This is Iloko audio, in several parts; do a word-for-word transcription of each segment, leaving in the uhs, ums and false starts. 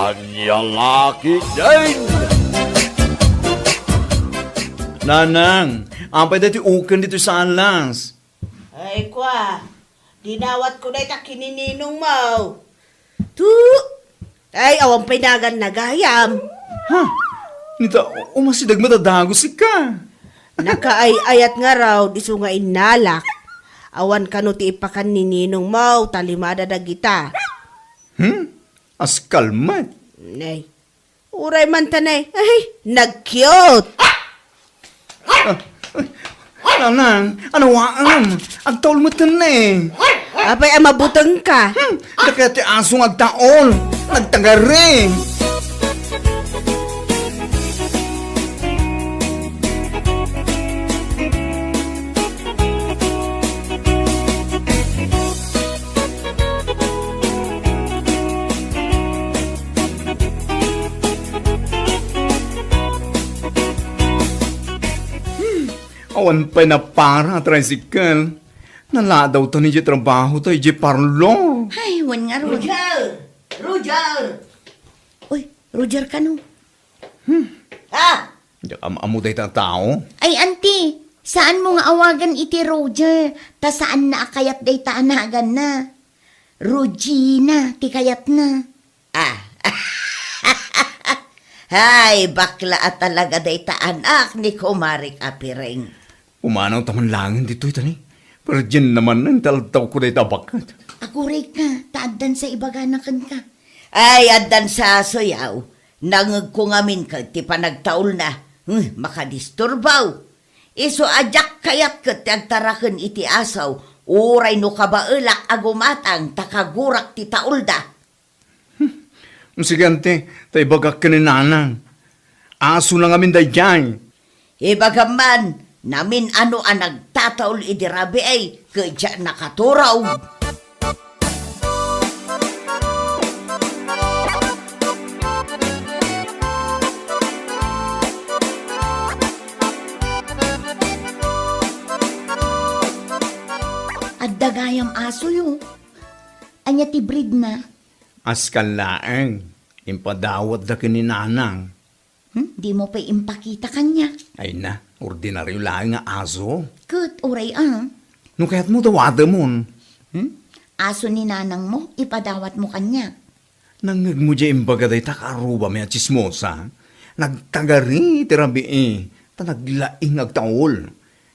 Ania nga ketdin? Nanang, apay daytoy uken ditoy sa alas? Ay, kwa, dinawatko dayta ken ni ninongmo. Tu, ay, awan pay naganna gayam. Ha? Nita, umasideg met a dagus ika. Nakaay-ayat ngarud, isu nga innalak. Awan kano ti ipakan ni ninongmo, ta limada dagita. Hmm? Askal met. Nay. Uray man ta, nay. Ay, nag-cute. Ah, ay, Nanang, ania nga agtaul met ne. Apay a mabutengka? Hmm, dakkel ti aso nga agtaul. Nagtagari. Hmm, awan pay napara a tricycle. Naladawta ni di trabaho ta idiay parlor. Ay, wen ngarud. Roger! Roger! Uy, Roger kano? Hmm. Ha? Diak am-ammo dayta a tao. Ay, anti, saanmo nga awagan iti Roger, ta saanna a kayat dayta a naganna. Rogina ti kayatna. Ah. Hay, bakla a talaga dayta anak ni kumarik a Pireng. Pumanaw ta man laengen ditoy, tani. Pardien naman ta aldaw ko dayta a baket. Agurayka, ta addan sa ibagana kenka. Ay, addan sa asoyaw. Nangegko ngamin ket ti panagtaulna. Hmm, makadisturbaw. Isu a diak kayat ket ti agtaraken iti aso, uray no kabaelak a gumatang ta kagurak ti taulda. Hmm, sige, anti, ta ibagak ken ni Nanang. Asona ngamin daydiay. Ibagam man, namin-ano a nagtataul idi rabii, ket diak nakaturog. Adda gayam asoyo. Ania ti breedna? Askal laeng, impadawatda ken ni Nanang. Hmm? Dimo pay impakita kaniak? Ay na, ordinario laeng nga aso. Ket uray a. No kayatmo, dawatemon. Hmm? Aso ni nanangmo, ipadawatmo kaniak. Nangngegmo diay imbaga dayta kaarrubami a tsismosa? Nagtagari ti rabii, ta naglaing nga agtaul.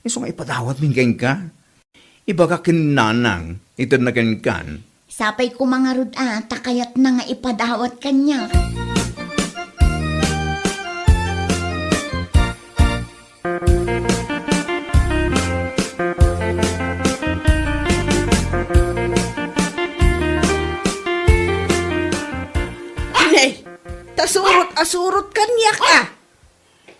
Isu nga ipadawatmin kenka. Ibagak ken Nanang, itedna kenkan. Sapay koma ngarud a, ta kayatna nga ipadawat kaniak. Nay, ta surot a surot kaniak a.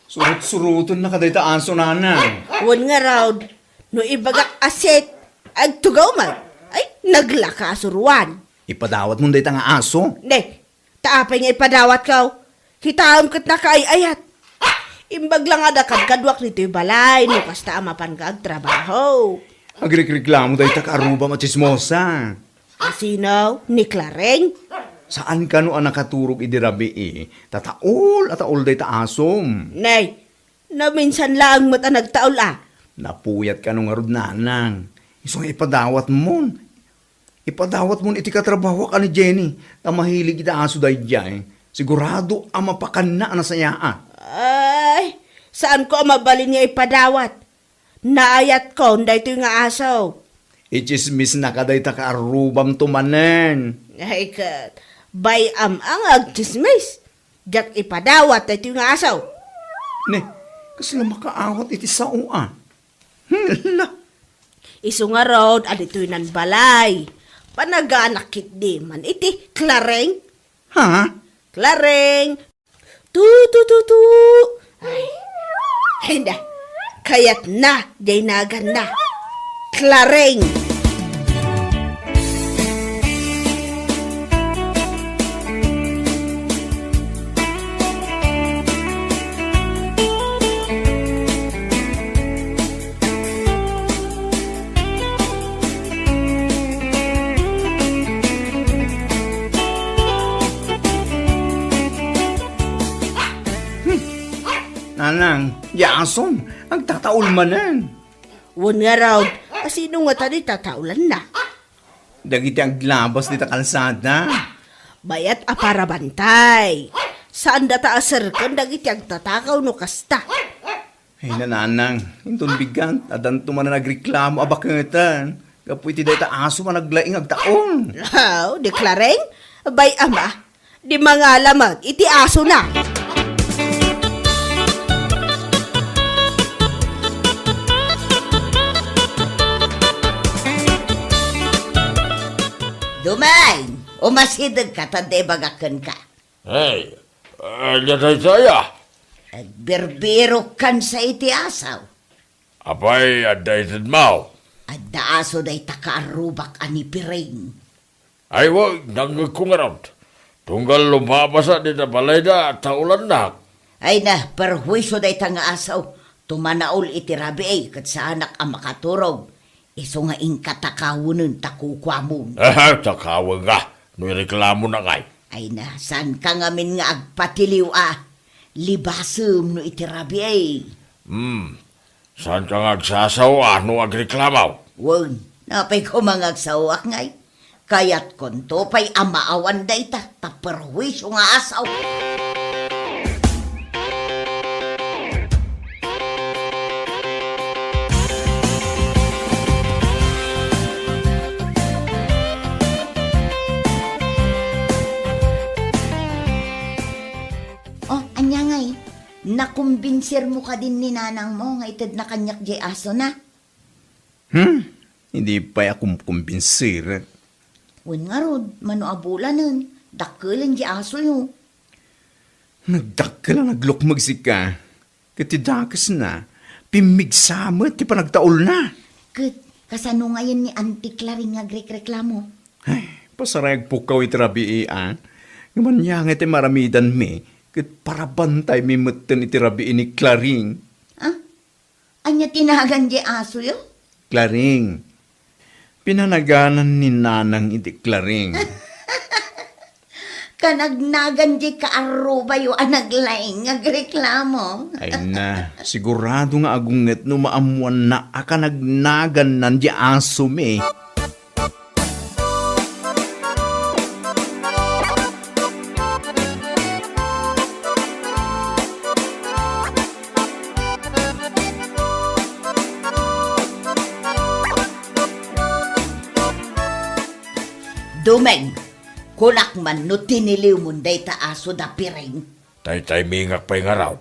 Surot-surotenna kadayta aso, Nanang. Wen ngarud, no ibagak a sit, agtugaw man. Ay, naglaka a suruan. Ipadawatmon dayta nga aso. Ne, ta apay nga ipadawatko? Kitaem ket nakaay-ayat. Imbag la nga adda kadkaduak ditoy balay, no kasta a mapanka agtrabaho. Agrikreklamo dayta kaarrubam a tsismosa. Asino? Ni Clareng? Saan kano a nakaturog idi rabii, ta taol a taol dayta asom. Nay, naminsan laeng met a nagtaol a. Napuyat kano ngarud, Nanang. Isu nga ipadawatmon. Ipadawatmon iti katrabahoak a ni Jenny, ta mahilig iti aso daydiay. Sigurado a mapakanna a nasayaat. Ay, saanko a mabalin nga ipadawat. Naayatkon daytoy nga aso. Itsismisnaka dayta kaarrubamto manen. Ay ket, bay-am a nga agtsismis. Diak ipadawat daytoy nga aso. Ne, kasla makaawat iti sao a. Hala. Isu ngarud a ditoy nan balay. Panaganak ketdi man iti Clareng. Ha? Clareng. Tu, tu, tu, tu. Ay. Ay na. Kayatna, diay naganna. Clareng. Nanang, diay asom, agtataul manen. Wen ngarud, a sino ngata diay tataolanna? Dagiti aglabas dita kalsada. Bayat a parabantay. Saandata a serken dagiti agtatakaw no kasta. Ay, nanang, inton bigat, addanto manen agreklamo a baketen. Gapu iti dayta aso a naglaing agtaul. Aw, di Clareng? Bay, ama, di mangala met iti asona. Dumeng, umasidegka ta adda ibagak kenka. Ay, ania daytoy, a? Agbirbirokkan sa iti asaw. Apay, adda itedmo? Adda aso dayta kaarrubak a ni Piring. Ay, wen, nangngegko ngarud. Tunggal lumabasa dita balayda, taolannak. Ay na, perhuiso dayta nga asaw. Tumanaol iti rabii ket saanak a makaturog. Isu nga inka takawenen ta kukuamon. Aha, takawenka. No ireklamona ngay. Ay na, saanka ngamin nga agpatiliw a. Libasem no iti rabii. Hmm. Saanka nga agsasaoa no agreklamo? Wen, apay koma nga agsaoak ngay? Kayatkonto pay a maawan dayta, ta perhuiso nga asaw. Oh, ania ngay? Nakumbinsirmo kadin ni nanangmo nga itedna kaniak diay asona? Hmm? Idi pay a kumkumbinsir. Wen ngarud, mano a bulanen, dakkelen diay asoyo. Nagdakkel a naglukmeg sika. Ket ti dakesna, pimmigsa met ti panagtaulna. Ket kasano ngayen ni Auntie Claring nga agrekreklamo? Ay, pasaray agpukkaw iti rabii, a. Ngem ania ngay ti maaramidanmi, ket parabantaymi metten iti rabii ni Claring. Ah? Ania ti nagan diay asoyo? Claring. Pinanaganan ni Nanang iti Claring. Kanagnagan diay kaarrubayo a naglaing nga agreklamo. Ay na, sigurado nga agunget no maammoanna a kanagnagannan diay asomi. Dumeng, kunak man no tiniliwmon dayta aso da Piring. Taytaymingak pay ngarud.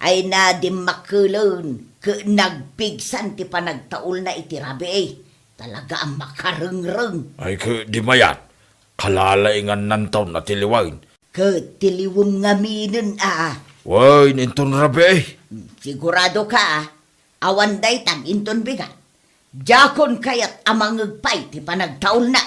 Ay na, dimmakelen, ket nagpigsan ti panagtaulna iti rabii. Talaga a makarengreng. Ay, ket di mayat, kalalaingannanto a tiliwen. Ket tiliwem ngaminen a. Wen, inton rabii. Siguradoka a. Awan daytan inton bigat. Diakon kayat a mangngeg pay ti panagtaulna.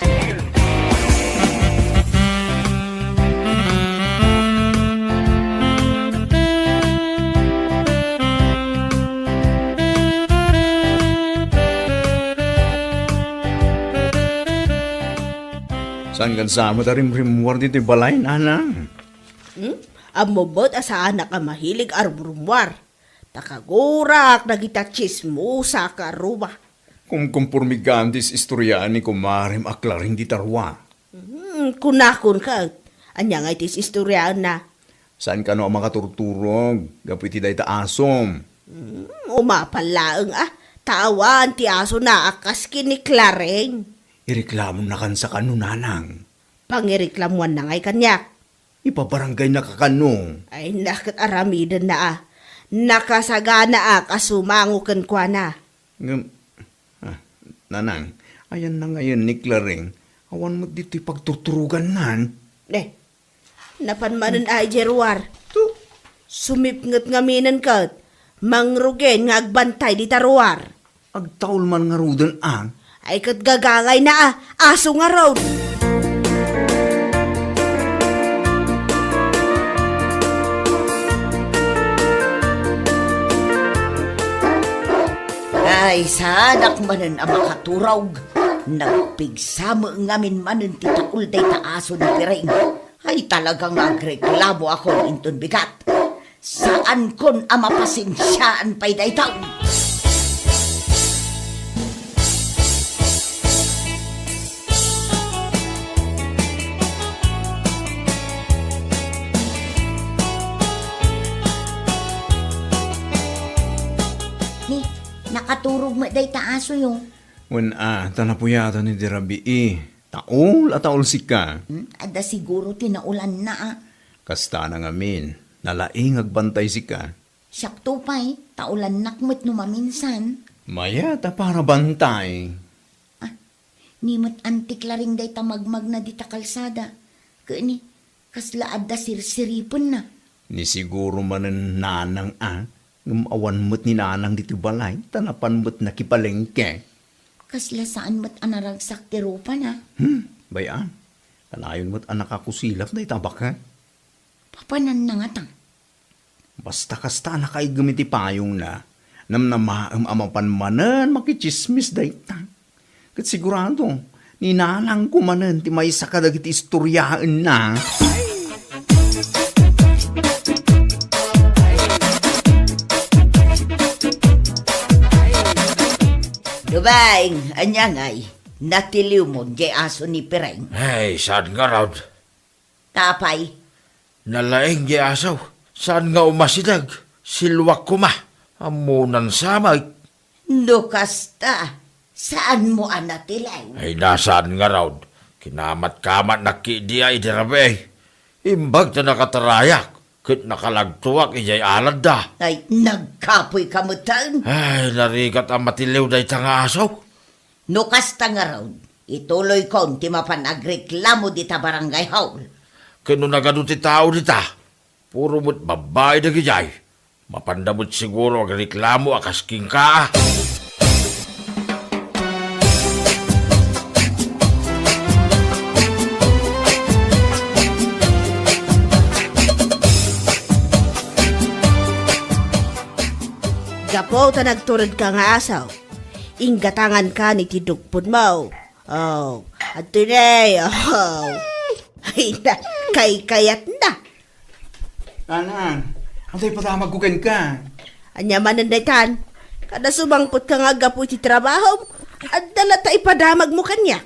Saan nga sa met a rimrimmuar ditoy balay, Nanang? Hmm? Ammom met a saanak a mahilig a rumrummuar. Ta kagurak dagiti tsismosa a kaarruba. Kumkumpormikan ti istoryaen ni kumarem a Claring dita rua. Hmm, kunakon ket, ania ngay ti istoryaenna? Saan kano a makaturturog gapu iti dayta asom? Hmm, umapal laeng a, ta awan ti asona a kas ken ni Claring. Ireklamonnakan sa kano, Nanang? Pangireklamoannakay kaniak. Ipabaranggaynaka kano? Ay, na ket aramidenna a. Nakasaganaak a sumango kenkuana. Ngem, ah, Nanang, ayanna ngayen ni Claring, awan met ditoy pagturturogannan. Eh, napan manen a idiay ruar. Tu- Sumipnget ngaminen ket, mangrugen nga agbantay dita ruar. Agtaul man ngaruden a. Ay ket gagangayna a, aso ngarud. Ay, saanak manen a makaturog. Nagpigsa met ngamin manen ti taul dayta aso ni Piring. Ay, talaga nga agreklamo ako inton bigat. Saankon a mapasensiaan pay dayta. Ni, nakaturog met dayta asoyo. Wen a, ta napuyatan iti rabii. Taul a taul sika. Hmm, adda siguro ti naulanna a. Kasta na ngamin, nalaing agbantay sika. Siakto pay, taulannak met no maminsan. Mayat a para bantay. Ah, ni met antik la ring dayta magmagna dita kalsada. Ket ni, kasla adda sirsiripenna. Ni siguro manen nanang a, ngem awan met ni nanang ditoy balay, ta napan met nakipalengke. Kasla saan met a naragsak ti rupana. Hmm, bay-am. Kanayon met a nakakusilap dayta a baket. Papananna ngata. Basta kasta a nakaiggem iti payongna, namnamaem a mapan manen makitsismis dayta. Ket sigurado, ni nanangko manen ti maysa kadagiti istoriaenna. Dubaeng, ania ngay, natiliwmo diay aso ni Pireng? Ay, saan ngarud? Apay? Nalaing diay aso. Saan nga umasideg? Siluak koma. Ammonan sa met. No kasta, saanmo a natiliw? Ay, saan ngarud. Kinamatkamatnak ketdi a idi rabii. Imbag ta nakatarayak, ket nakalagtoak idiay aladda. Ay, nagkapoyka metten. Ay, narigat a matiliw dayta nga aso. No kasta ngarud, ituloykon ti mapan agreklamo dita barangay hall. Ket no nagadu ti tao dita, puro met babbai dagidiay. Mapanda met siguro agreklamo a kas kenka a. Gapu ta nagturedka nga aso, inggatangankan iti dugpodmo. Oh, adtoy ne, oh. Ay, na, kaykayatna. Nanang, adda ipadamagko kenka. Ania manen daytan? Kada sumangpetka nga aggapu iti trabahom, adda latta ipadamagmo kaniak.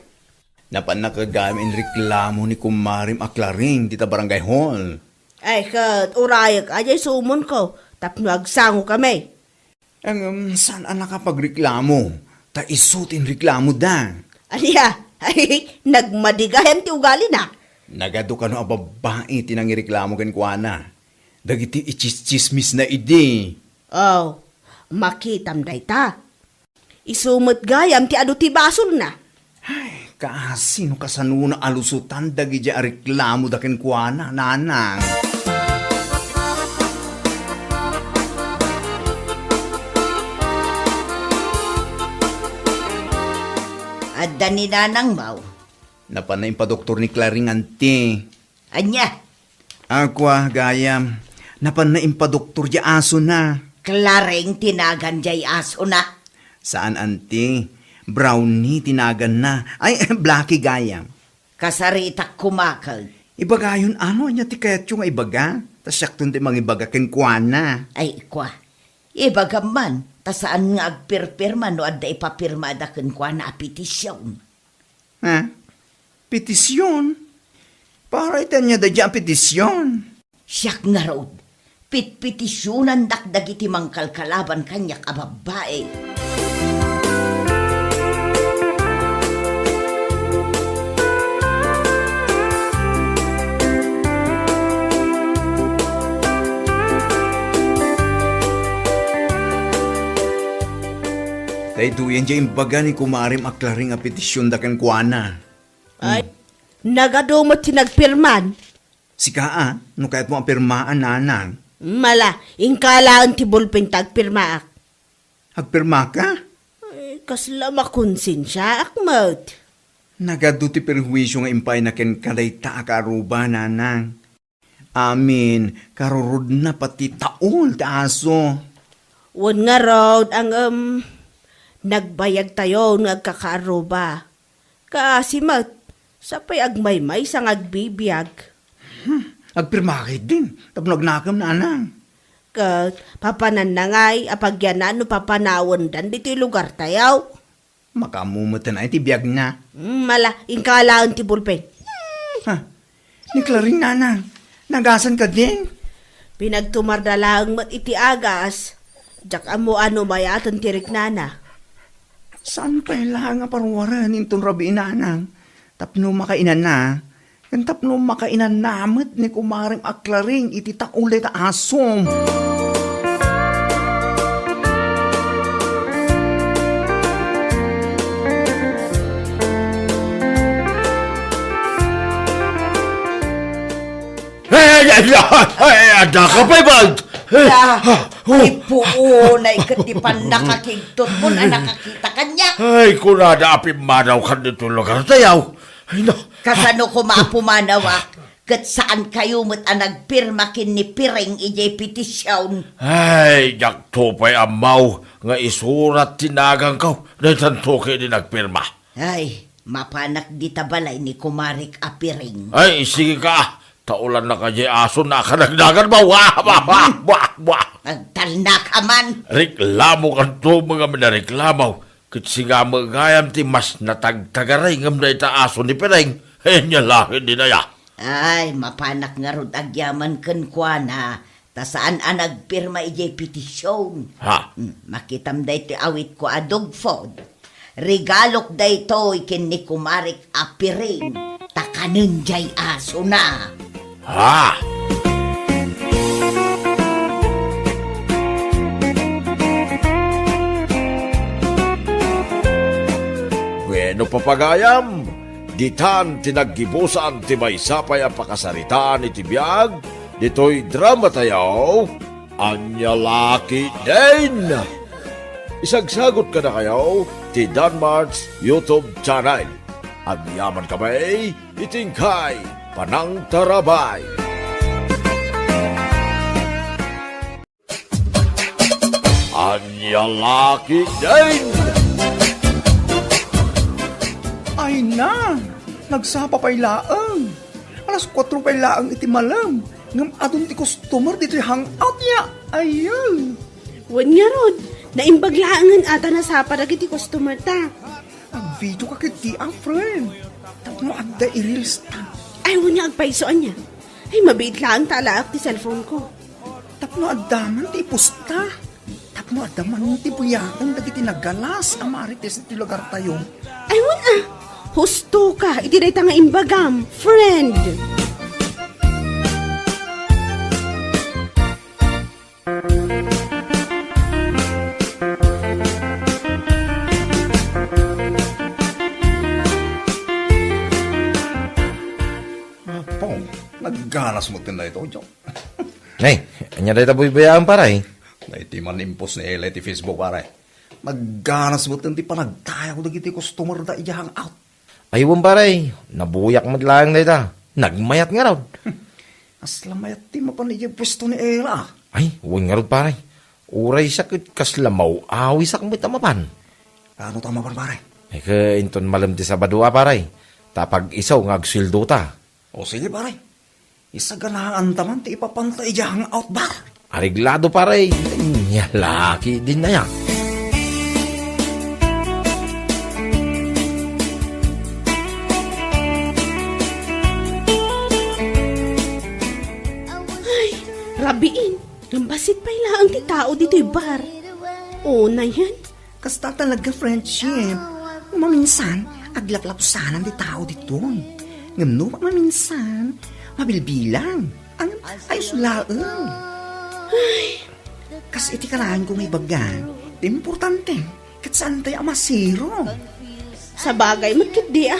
Napannak gayam inreklamo ni kumarem a Claring dita barangay hall. Ay, ket urayek a diay sumonko tapno agsangokami. Ngem saan a nakapagreklamo, ta isu ti inreklamoda. Ania? Ay, nagmadi gayam ti ugalina. Nagadu kano a babbai ti nangireklamo kenkuana. Dagiti itsismisna idi. Oh, makitam dayta. Isu met gayam ti adu ti basolna. Ay, kaasi no kasanona a lusotan dagidiay a reklamoda kenkuana, nanang. Adda ni nanangmo? Napanna impadoktor ni Claring, anti. Ania? Akua, gayam, napanna impadoktor diay asona. Claring ti nagan diay asona? Saan, anti. Brownie ti naganna. Ay, Blackie, gayam. Kasaritak koma ket. Ibagayon, ano, ania ti kayatyo nga ibaga? Ta siakton ti mangibaga kenkuana. Ay, kua. Ibagam man, ta saan nga agpirpirma no adda ipapirmada kenkuana a petision. Ha? Petision? Para iti ania daydiay a petision? Siak ngarud, pitpetisionandak dagiti mangkalkalaban kaniak a babbai. Daytoyen diay imbaga ni kumarem a Claring a petisionda kenkuana. Ay, hmm. Nagadu met ti nagpirman. Sika a, no kayatmo a pirmaan, nanang. Mala, inka laeng ti bulpen ta agpirmaak. Agpirmaka? Ay, kasla makonsensiaak met. Nagadu ti perhuisio nga impayna kenka dayta a kaaruba, nanang. Amin, karurodna pati taul ti aso. Wen ngarud, ngem, nagbayagtayon nga agkakaaruba. Kaasi met, sa pay agmaymaysa nga agbibiag. Hmm, agpirma ketdin, tapno agnakem, nanang. Ket papananna ngay a pagyanan no papanawendan ditoy lugartayo. Makaammo met ti biagna. Hmm, mala, inka laeng ti bulpen. Ha? Ni Claring, nanang, nagasan kadin? Pinagtumarda laeng met iti agas. Diak ammo a no mayaten ti riknana. Saan pay laeng a paruaren inton rabii, nanang? Tapno makainanna, ken tapno makainanna met ni kumarem a Claring iti tauli ta asom. Ay, ay, ay, ay, adda ka pay, Bald? Ay, ah, oh. Ay, puo, naiket ti pannakakigtot mo, a nakakita kaniak. Ay, kunada a pimmanaw kan ditoy lugartayo. Ay, na. Kasano koma a pumanawak? Ket saan kayo met a nagpirma ken ni Piring idiay petision? Ay, diakto pay ammo nga isurat ti naganko. Daytanto ket idi nagpirma. Ay, mapanak dita balay ni kumarek a Piring. Ay, sige ka. Taulannaka diay aso na kanagnagan mo. Wah, wah, wah, wah, wah. Agtalnaka man. Reklamokanto, mga minareklamo. Ket siga met gayam ti mas natagtagaray ngem dayta aso ni Piring. Ania laeng dayta aya. Ay, mapanak ngarud agyaman kenkuana, ta saan a nagpirma idiay petision. Ha? Hmm, makitam daytoy awitko a dog food. Regalok daytoy ken ni kumarek a Piring, ta kanen diay asona. Ha? Bueno, papagayam, ditan ti naggibusan ti maysa pay a pakasaritaan iti biag ditoy dramatayo, Ania La Ketdin. Isagsagut kadakayo ti Danmart's YouTube channel. Agyaman kami iti inkay panangtarabay. Ania La Ketdin! Ay na! Nagsapa pay laeng. Alas kuatro pay laeng iti malem. Ngem adun ti customer ditoy hangout ya. Ayun! Wen ngarud, naimbag laengen a ta nasapa dagiti customer ta. Agvideo ka ketdi a, friend. Tapno adda i-reels ta. Ay, wen nga agpayso ania. Ay, mabiit laeng ta alaak ti cellphone ko. Tapno adda man ti ipusta. Tapno adda man ti buyaken dagiti nagalas a marites iti lugartayo. Ay, wen a. Husto ka iti dayta nga imbagam, friend. Apo, nagganas met ken daytoy, Joe. Nay, ania dayta buybuyaam, pare? Nay, ti man impos ni Ella iti Facebook, pare. Nagganas met ken ti panagtayaw dagiti customer da idiay hangout. Ay, wen, pare, nabuyak met laeng dayta. Nagmayat ngarud. Kasla mayat ti mapan idiay puesto ni Ella. Ay, wen ngarud, pare. Uray siak ket kasla maw-awisak met a mapan. Ano ta mapan, pare? Ay, ket inton malem ti Sabado a, pare. Ta pag-isu nga agsueldo ta. O sige, pare. Isaganaan ta man ti ipapanta idiay hangout bar. Areglado, pare. Ania la ketdin aya. Ay, rabiin. Ngem bassit pay laeng ti tao ditoy bar. O, nayan. Kasta talaga friendship. No maminsan, aglaplapsanan ti tao ditoy. Ngem no maminsan, mabilbilang. Ang ayos laeng. Ay. Kas iti kanayon ko nga ibaga, ti importante, ket saan tayo a masiro. Sabagay met ketdi a.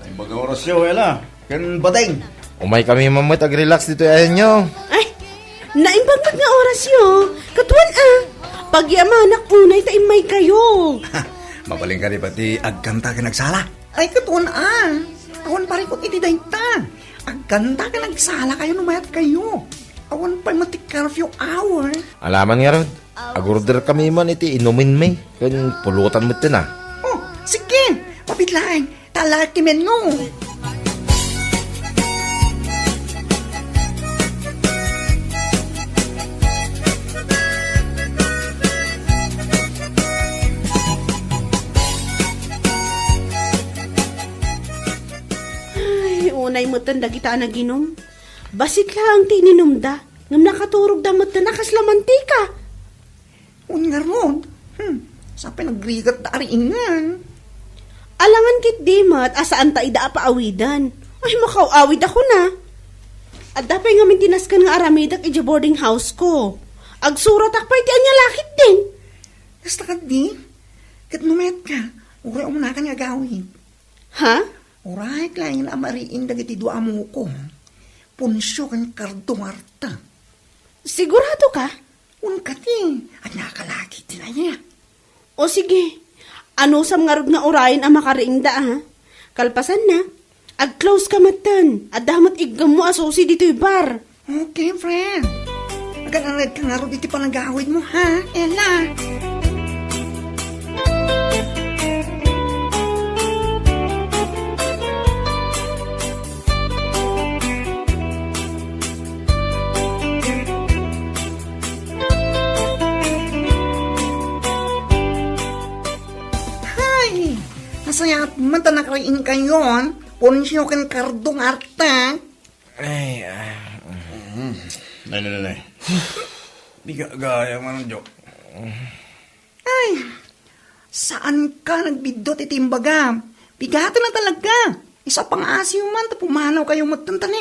Ay, baga orasyo, Ella. Ken Bading. Umay kami man met ag-relax ditoy ayanyo. Ay, naimbag met nga orasyo. Ket wen a. Pagyamanak unay ta immay kayo. Mabalin ka di pati agkanta ken agsala? Ay, ket wen a. Awan parikot iti dayta. Agkanta ken agsala kayo no mayat kayo. Awan pay met ti curfew hour. Alaman ngarud, agorder kami man iti inumin mi, ken pulutan met ti na. Oh, sige, mabit laeng. Talakimenno. Tan dagita a naginum. Bassit laeng ti ininumda, ngem nakaturogda metten a kasla mantika. Wen ngarud, hmm, sapay nagrigat da ari ingen. Alangan ketdi met a saanta ida a paawiden. Ay, makaw-awid ako na. Adda pay ngamin ti nasken nga aramidek idiay boarding house ko. Agsuratak pay ti ania la ketdin. Kasta kadi, ket no metka, uray umunaka nga agawid. Ha? Uray, laeng a mariing dagiti dua a muko. Poncio ken Cardo Marta. Sigurado ka? Wen kadi, ania ka la ketdin aya? O sige, anusam ngarud nga urayen a makariingda, a? Kalpasanna, ag-close ka metten. Adda met iggemmo a susi ditoy bar. Okay, friend. Agan-anad ka ngarud iti panagawidmo, ha, Ella? Hay! Nasayaat man ta nakariingkayon, Poncio ken Cardo Marta. Ay, ah, mm. Nay, nay, nay, nay. Di ka gaya man, Jo. Ay, saan ka nagbiddut iti imbagam? Bigaten a talaga. Isu a pangaasiyo man ta pumanaw kayo metten ta ni.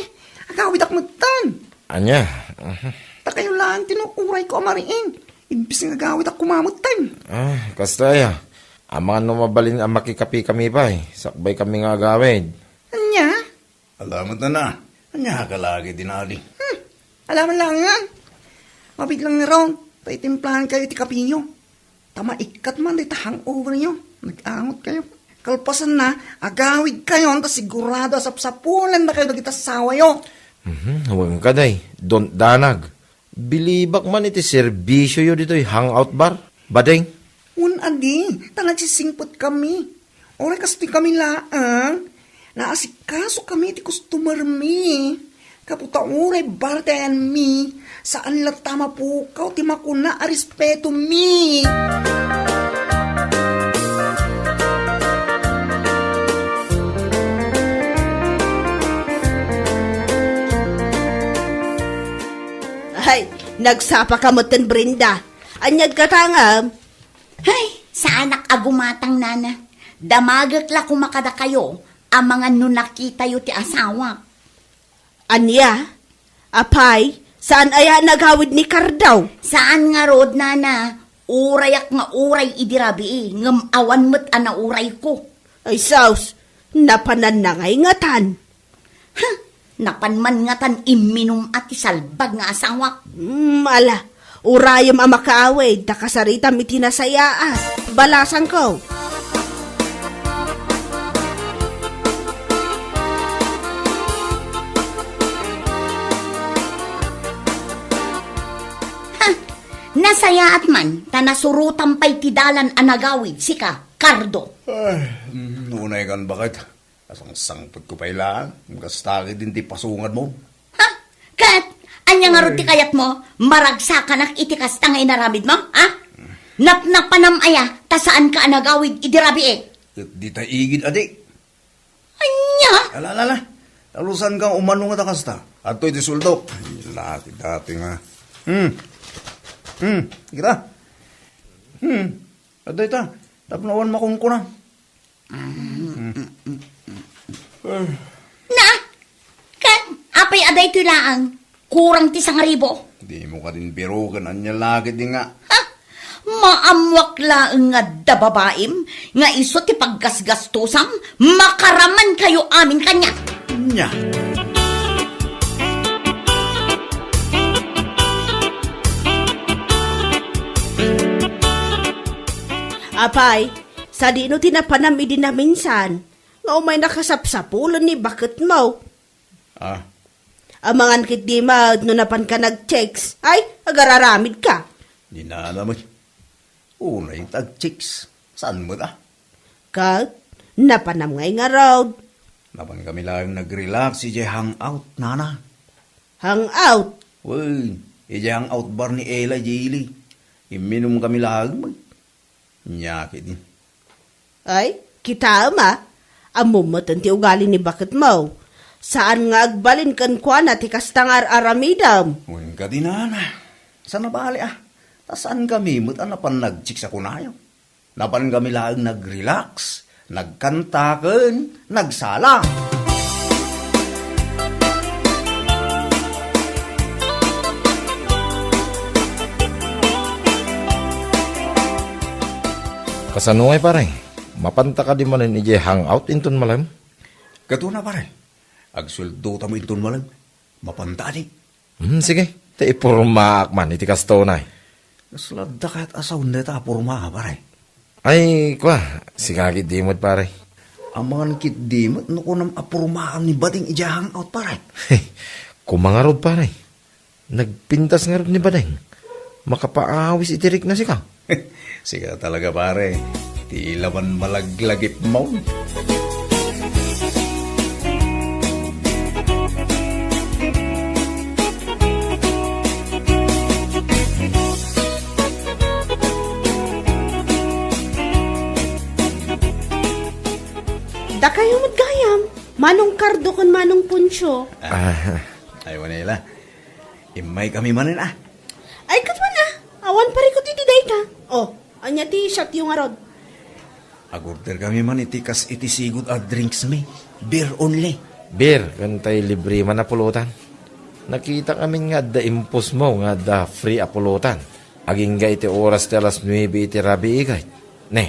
Agawidak metten. Ania? Mhm. Ta kayo laeng ti no uray ko a mariing. Imbis nga agawidak koma metten. Ah, kasta aya. Amangan no mabalin a makikape kami pay. Sakbay kami nga agawid. Ania? Alamet na na. Ania ka lagi dinali? Hmm. Alaman lang nga. Mabit lang nga raw. Ta itimplahan kayo iti kapiyo. Ta maikkat man dita hangover nyo. Nag-angot kayo. Kalpasan na, agawid kayo, ta sigurado a sapsapulan na kayo dagiti asawa yo. Mhm, wen ka, day. Don't danag. Bilibak man iti serbisioyo ditoy hangout bar, Bading. Wen adi, ta nagsisingpet kami. Uray kastoy kami laeng, naasikaso kami ti customer mi. Gapu ta uray bartayan mi, saan latta mapukaw ti makuna a respeto mi. Ay, nagsapa ka metten, Brenda. Aniad ka tangam? Hay, saanak a gumatang, nana. Damagek la koma kadakayo, amangan no nakitayo ti asawak. Ania? Apay, saan aya a nagawid ni Cardo? Saan ngarud, nana. Urayak nga uray idi rabii, ngem awan met a naurayko. Ay, sus, napananna ngay ngatan. Ha? Napan man ngatan imminum a ti salbag nga asawak. Hmm, ala, urayem a makaawid, ta kasaritam iti nasayaat. Balasangko. Ha? Nasayaat man, ta nasurotam pay ti dalan a nagawid, sika, Cardo. Ay, mm, unay kan baket. Asangsangpetko pay laeng, kasta ketdin ti pasungadmo. Ha? Ket, ania ngarud ti kayatmo? Maragsakanak iti kasta nga inaramidmo, ha? Napnapanam aya, ta saanka a nagawid idi rabii? Ket dita igid, adi. Ania? Ala, ala, ala. Talusanka umano nga ta kasta. Adtoy ti sueldok. Ay, laki dati nga. Hmm. Hmm. Kita? Hmm. Adtoy ta. Tapno awan makunkuna. Na? Ket apay a daytoy laeng? Kurang ti sangaribu? Dimo kadin biroken, ania la ketdi nga. Ha? Maammoak laeng nga adda babaim nga isu ti paggasgastusam, makaraman kayo amin kaniak. Nia. Apay, sadino ti napanam idi naminsan nga umay nakasapsapulen ni baketmo? Ah. Amangan ketdi met no napanka nag-chicks. Ay, agararamidka. Di na naman. Unay ta ag-chicks. Saan met, ah? Ket, napanam ngay ngarud. Napan kami laeng nag-relax idiay hangout, nana. Hangout? Wen, idiay hangout bar ni Ella, Jilly. Imminum kami laeng, met. Nia ketdi. Ay, kitaem a. Ammom metten ti ugali ni baketmo. Saan nga agbalin kenkuana ti kasta nga ar-aramidem. Wen kadi, nana. Saan a bali, a. Ta saankami met a napan nag-chicks a kunayo. Napankami laeng nag-relax, nagkanta ken nagsala. Kasano ngay, pare? Mapanta kadi manen idiay hangout inton malem? Katuna, pare. Agsueldotami inton malem. Mapanta kadi? Hmm, sige. Ta ipormaak man iti kasta unay. Kasla adda kayat a sawen dayta a porma, pare? Ay, kua, sika ketdi met, pare. Amangan ketdi met no kunam a pormaam ni Bading idiay hangout, pare. Koma ngarud, pare. Nagpintas ngarud ni Bading. Makapaawis iti rikna sika. Sika talaga, pare. Ti laman malaglagipmo. Dakayo met gayam, Manong Cardo ken Manong Poncio. Ah. Ay, wen, Ela. Immaykami manen, a. Ay, ket wen, a. Awan parikut iti dayta. Oh, ania ti shotyo ngarud? Agorderkami man iti kas iti sigud a drinksmi. Beer only. Beer, ken tay libre man a pulutan. Nakitak amin nga adda impusmo nga adda free a pulutan. Agingga iti oras ti alas nuebe iti rabii, kayat. Ne,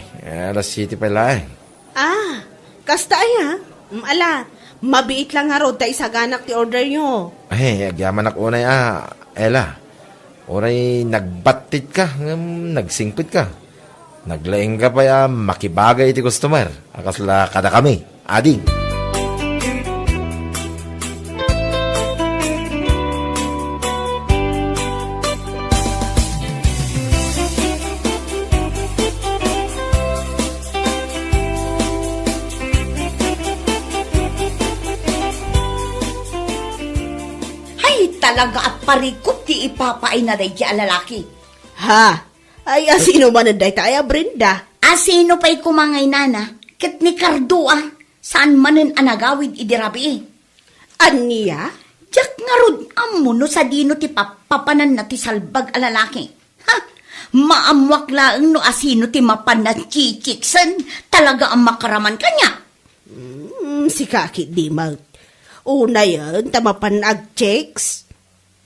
alas siete pay laeng. Ah, kasta aya? Mm, ala, mabiit lang ngarud ta isaganak ti orderyo. Ay, agyamanak unay a, Ela. Uray nagbattitka, ngem nagsingpetka. Naglaingka pay a makibagay iti customer a kasla kadakami. Ading. Ay, talaga a parikut ti ipapaayna daydi a lalaki. Ha? Ay, asino manen dayta aya, Brenda? Asino pay koma ngay, nana? Ket ni Cardo a, saan manen a nagawid idi rabii. Ania? Diak ngarud ammo no sadino ti pappapananna ti salbag a lalaki. Ha? Maammoak laeng no asino ti mapanna chichiksen, talaga a makaraman kaniak. Mm, sika ketdi met. Unayen ta mapan agchicks.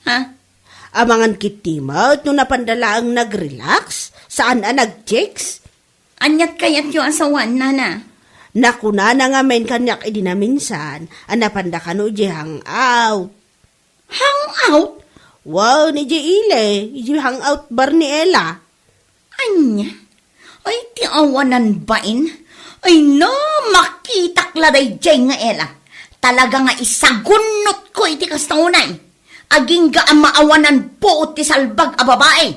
Ha? Amangan ketdi met no napanda laeng nag-relax, saan a nag-chicks. Aniat kayatyo a sawen, nana? Nakunana ngamin kaniak idi naminsan a napanda kano idiay hangout. Hangout? Wen, idiay ile, idiay hangout bar ni Ella. Ania? Ay, ti awanan bain? Ay na, makitak la daydiay nga Ella. Talaga nga isagunnotko iti kasta unay. Agingga a maawanan puot ti salbag a babai.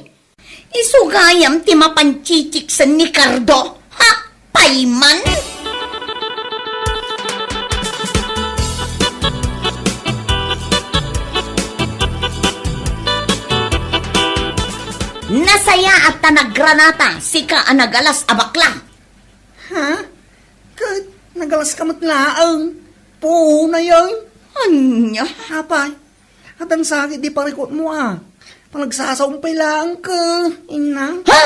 Isu gayam ti mapan chichiksen ni Cardo? Ha? Payman? Nasayaat ta naggranata, sika a nagalas a bakla. Ha? Ket nagalaska met laeng? Puonayen? Ania? Apay, addan sakit di parikutmo a. Panagsasaom pay laeng ket, inna. Ha?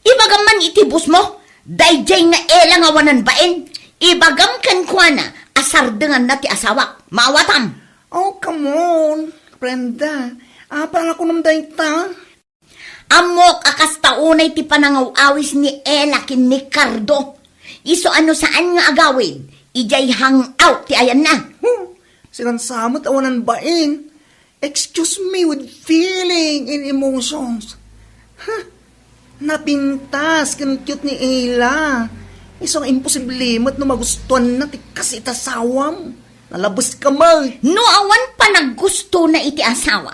Ibagam man iti boss mo? Daydiay nga Ella nga awanan bain. Ibagam kenkuana a sardenganna ti asawak. Maawatam. Oh, come on, Brenda. Apay a kunam dayta? Ammok a kasta unay ti panangaw-awis ni Ella ken ni Cardo. Isu a no saan nga agawid, idiay hangout ti ayanna. Hmm, sinansamet awanan bain. Excuse me with feeling and emotions. Huh? Napintas ken cute ni Ella. Isu nga imposible met no magustuanna ti kas iti asawam. Nalabes ka met. No awan panaggustona iti asawa,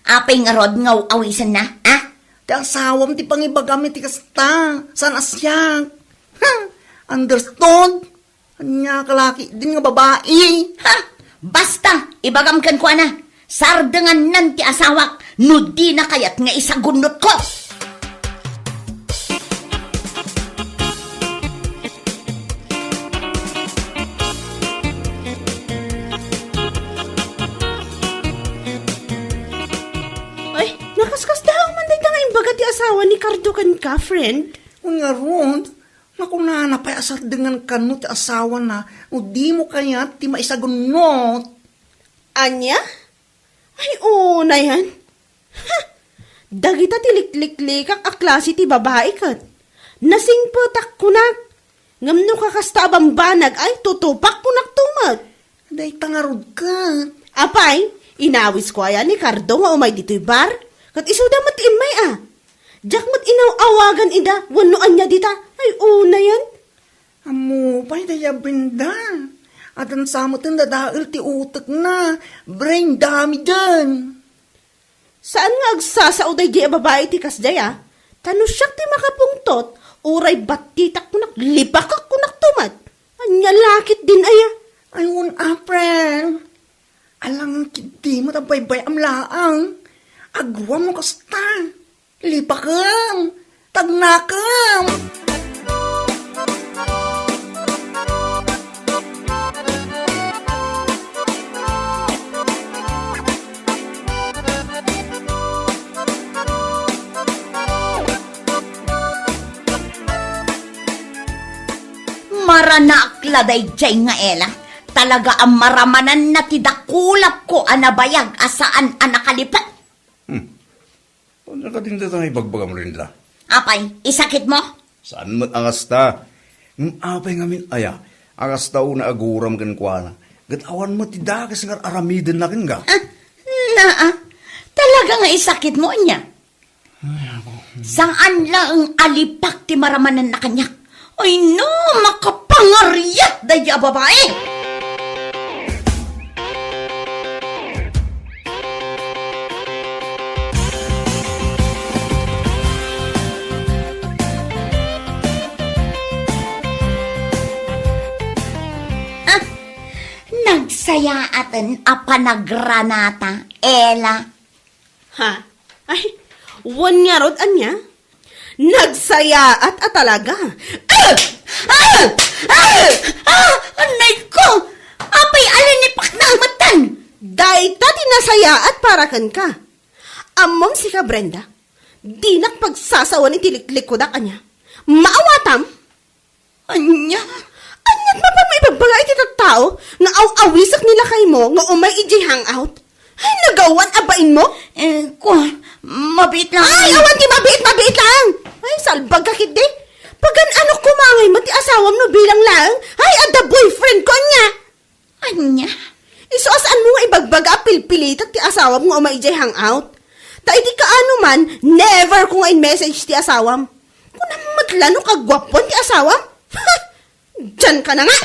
apay ngarud nga aw-awisenna, a? Ti asawam ti pangibagam iti kasta, saan a siak. Ha? Understood? Ania ka laki din nga babai? Ha? Basta, ibagam kenkuana, sardengannan ti asawak no dina kayat nga isagunnotko. Kaskas daw man dayta nga imbaga ti asawa ni Cardo kenka, friend. Wen ngarud, makunana pay a sardengan kano ti asawana no dimo kayat ti maisagunnot. Ania? Ay, unayen. Ha! Dagita ti likliklikak a klase ti babai ket. Nasingpetak kunak. Ngem no kakasta a bambanag ay tutupak kunak tumet. Dayta ngarud ket. Apay, inawisko aya ni Cardo nga umay ditoy bar? Ket isuda met ti immay a. Diak met inaw-awagan ida wenno ania dita. Ay, unayen. Ammo pay dayta Brenda. Addan sa met dadael ti utekna. Brenda miden. Saan nga agsasao daydiay a babai iti kasdiay a? Ta no siak ti makapungtot, uray battitak kunak, lipakek kunak tumet. Ania la ketdin aya? Ay, wen a, friend. Alangan ketdi met a baybay-am laeng. Aguam no kasta. Lipakem. Tagnakem. Maranaak la daydiay nga Ela. Talaga a maramananna ti dakulapko a nabayag a saan a nakalipek. Hmm. Ania kadin dayta nga ibagbagam, Brenda? Apay, isakitmo? Saan met a kasta. Ngem apay ngamin aya a kasta unay aguram kenkuana, ket awan met ti dakes nga ar-aramidenna kenka? Ah, naa. Talaga nga isakitmo ania? Ay, apo. Saan laeng a lipak ti maramananna kaniak? Ay no, makapangariat daydiay a babai! Ah, nagsayaaten a panagranata, Ela. Ha? Ay, wen ngarud, ania? Nagsayaat a talaga. Ah! Ah! Ah! Ah! Anay ko! Apay a linipakna metten? Dayta ti nasayaat para kenka. Ammom sika, Brenda, dinak pagsasawen iti liklikkudak, ania? Maawatam? Ania? Aniat mapanmo ibagbaga iti tattao nga aw-awisek ni lakaymo nga umay idiay hangout? Ay, nagawan a bainmo? Eh, kua, mabiit lang. Ay, awan ti mabiit, mabiit lang! Ay, salbag ka ketdi. Pagan-anok koma ngay met ti asawam no bilang laeng? Ay, adda boyfriend ko, ania? Ania? Isu a saanmo nga ibagbaga a pilpilitek ti asawam nga umay idiay hangout? Ta idi kaano man, never ko nga in-message ti asawam. Kunam met la no kaguapuan ti asawam? Ha! Diyan ka na nga!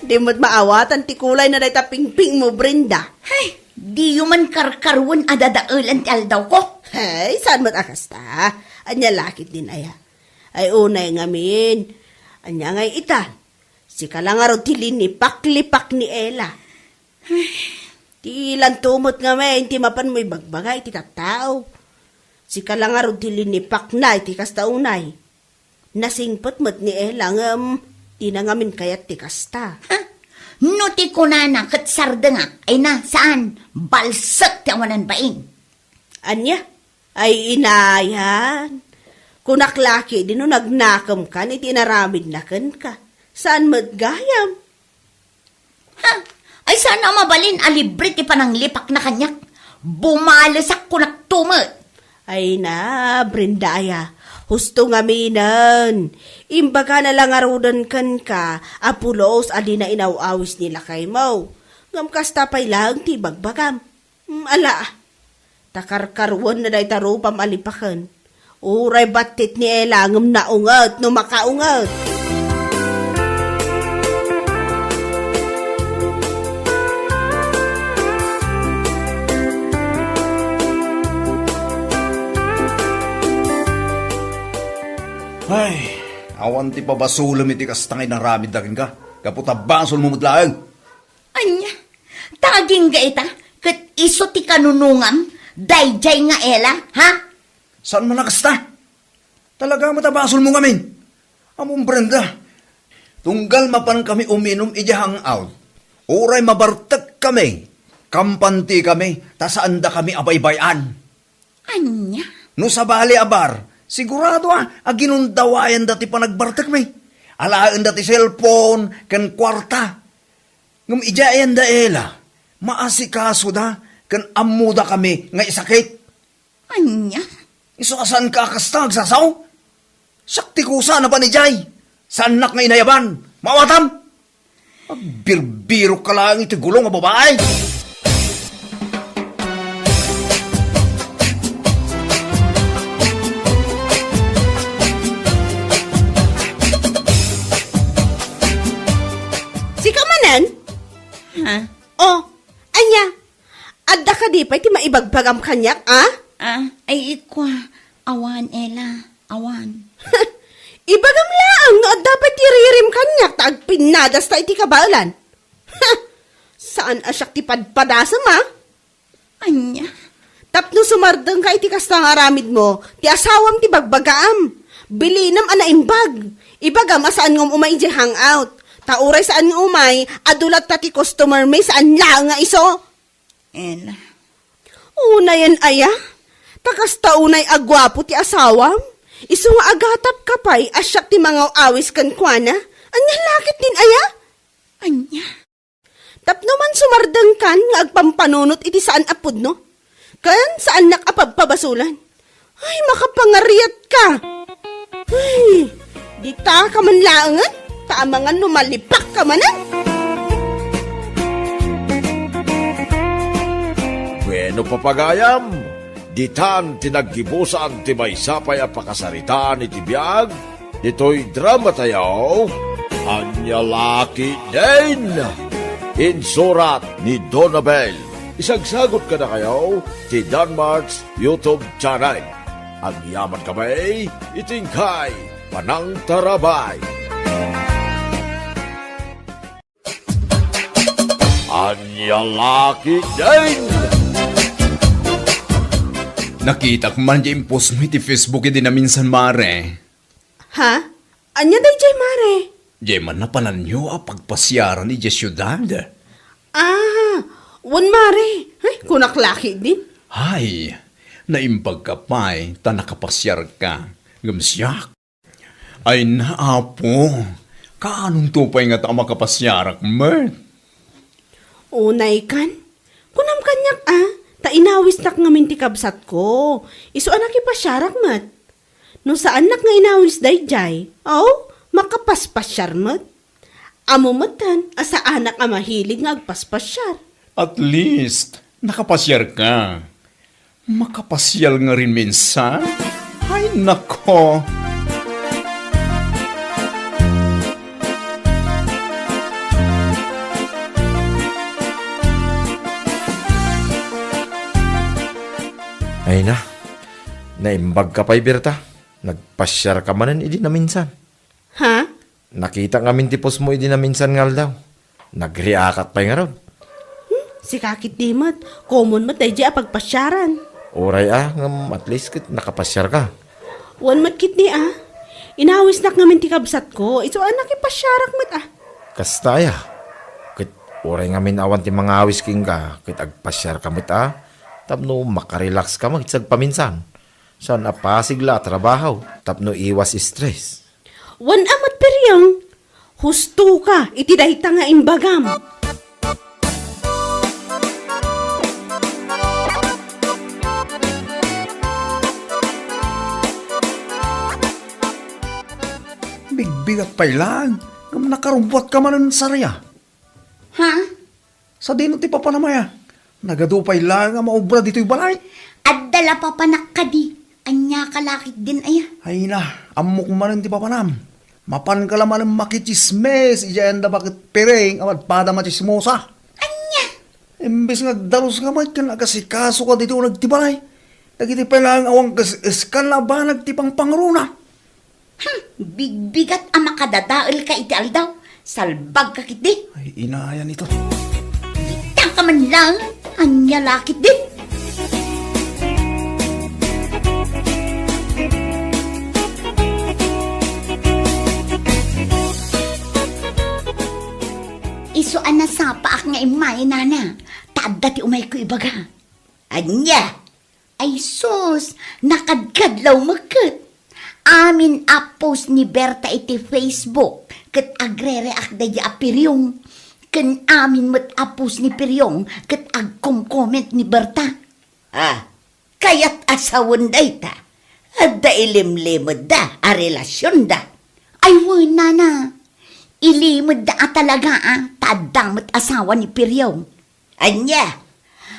Di met maawatan ti kulay na dayta pingpingmo, Brenda. Ay, diyo man karkaruen a dadaelan ti aldawko. Ay, saan met a kasta? Ania la ketdin aya? Ay, unay ngamin. Ania ngay ita? Sika la ngarud ti linipak-lipak ni Ela. Ay, ti lanto met ngamin ti mapanmo ibagbaga iti tattao. Sika la ngarud ti linipakna iti kasta unay. Nasingpet met ni Ela ngem dina ngamin kayat ti kasta. Ha? No ti kunana ket sardengak, ay na, saan? Balsek ti awanan bain. Ania? Ay, inayan. Kunak la ketdi no nagnakemkan iti inaramidna kenka. Saan met gayam? Ha? Ay, saan a mabalin a libre ti pananglipakna kaniak? Bumalesak kunak tumet. Ay na, Brenda aya. Husto ngaminen. Imbagana la ngaruden kenka a pulos a dina inaw-awis ni lakaymo. Ngem kasta pay laeng ti ibagbagam. Mm, ala. Ta karkaruenna dayta rupam a lipaken. Uray battit ni Ela ngem naunget no makaunget. Ay, awan ti pabasolem iti kasta nga inaramidda kenka. Gapu ta basolmo met laeng. Ania? Ta agingga ita, ket isu ti kanunongam, daydiay nga Ela, ha? Saan man a kasta? Talaga met a basolmo ngamin. Ammom, Brenda, tunggal mapankami uminum idiay hangout, uray mabartekkami, kampantikami, ta saandakami a baybay-an. Ania? No sabali a bar, sigurado a, a ginundawayanda ti panagbartekmi. Alaenda ti cellphone ken kuarta. Ngem idiay ayan da Ella, maasikasoda ken ammodakami nga isakit. Ania? Isu a saanka a kasta nga agsasaw? Siak ti kusa a napan idiay. Saannak nga inayaban. Maawatam! Agbirbirokka laeng iti gulo nga babai! Sika manen? Ha? Oh, ania? Adda kadi pay ti maibagbagam kaniak, a? Ah, ay, ikua, awan, Ella, awan. Ibagam laeng no adda pay ti ririm kaniak ta agpinnadasta iti kabaelan. Saan a siak ti padpadasem, a? Ania? Tapno sumardengka iti kasta nga aramidmo, ti asawam ti bagbagaam. Bilinem a naimbag. Ibagam a saan nga umay idiay hangout. Ta uray saan nga umay, adu latta ti customer mi, saan laeng nga isu. Ella. Unayen aya? Ta kasta unay a guapo ti asawam? Isu nga agatapka pay a siak ti mangaw-awis kenkuana? Ania la ketdin aya? Ania? Tapno man sumardengkan nga agpampanunot iti saan a pudno, ken saannak a pabpabasolan. Ay, makapangariatka! Ay, ditaka man laengen, ta amangan no malipakka manen! Bueno, papagayam, ditan ti naggibusan ti maysa pay a pakasaritaan iti biag ditoy dramatayo, Ania la ketdin? Insurat ni Donabel. Isagsagot kadakayo ti Danmart's YouTube channel. Agyaman kami iti inkay panangtarabay. Ania la ketdin? Nakitak man di impostmo iti Facebook idi naminsan, mare. Ha? Ania daydiay, mare? Diay man napananyo a pagpasiaran idiay siudad? Ah, wen, mare. Ay, kunak la ketdin. Ay, naimbagka pay ta nakapasiarka. Ngem siak, ay na, Apo, kaanonto pay ngata a makapasiarak met? Unay kan, kunam kaniak a, ta inawisnak ngamin ti kabsatko. Isu a nakipasiarak met. No saannak nga inawis daydiay, aw, makapaspasiar met. Ammo metten a saanak a mahilig nga agpaspasiar. At least, nakapasiarka. Makapasiar ngamin minsan? Ay, nako! Ay na, naimbagka pay, Berta. Nagpasiarka manen idi naminsan. Ha? Nakitak ngamin ti postmo idi naminsan nga aldaw. Nagreactak pay ngarud. Hmm, sika ketdi met. Common met daydiay a pagpasiaran. Uray a, ngem at least ket nakapasiarka. Wen met ketdi a. Inawisnak ngamin ti kabsatko. Isu a nakipasiarak met a. Kasta aya. Ket uray ngamin awan ti mangawis kenka, ket agpasiarka met a. Tapno makarelaxka met sagpaminsan. Saan a pasig la a trabaho tapno iwas stress. Wen a met, Periang, hustoka iti dayta nga imbagam. Bigbigak pay laeng, ngem nakarubbuatka manen, Saria. Ha? Sadino ti papanam aya? Nagadu pay laeng a maubra ditoy balay. Adda la papanak kadi. Ania ka la ketdin aya? Ay na, ammok manen ti papanam. Mapanka la manen makitsismis idiay ayan da baket Piring a padpada a machismosa. Ania? Imbes nga agdaluska met ken agasikasoka ditoy uneg ti balay, dagiti pay laeng awan kas-, eskan a banag ti pangpangruna. Hmm, bigbigat a makadadaelka iti aldaw. Salbagka ketdi. Ay, inayan ito. Itangka man laeng, ania la ketdi? Nga immay, nana, ta adda ti umayko ibaga. Ania? Ay sus, nakadkadlaw met ket. Amin a post ni Berta iti Facebook ket agrereak daydi a Piryong. Ken amin met a post ni Piryong ket agkomcomment ni Berta. Ah, kayat a sawen dayta? Adda ilimlimedda a relasionda. Ay wen, nana. Ilimedda a talaga a, ta adda met asawa ni Piryong. Ania?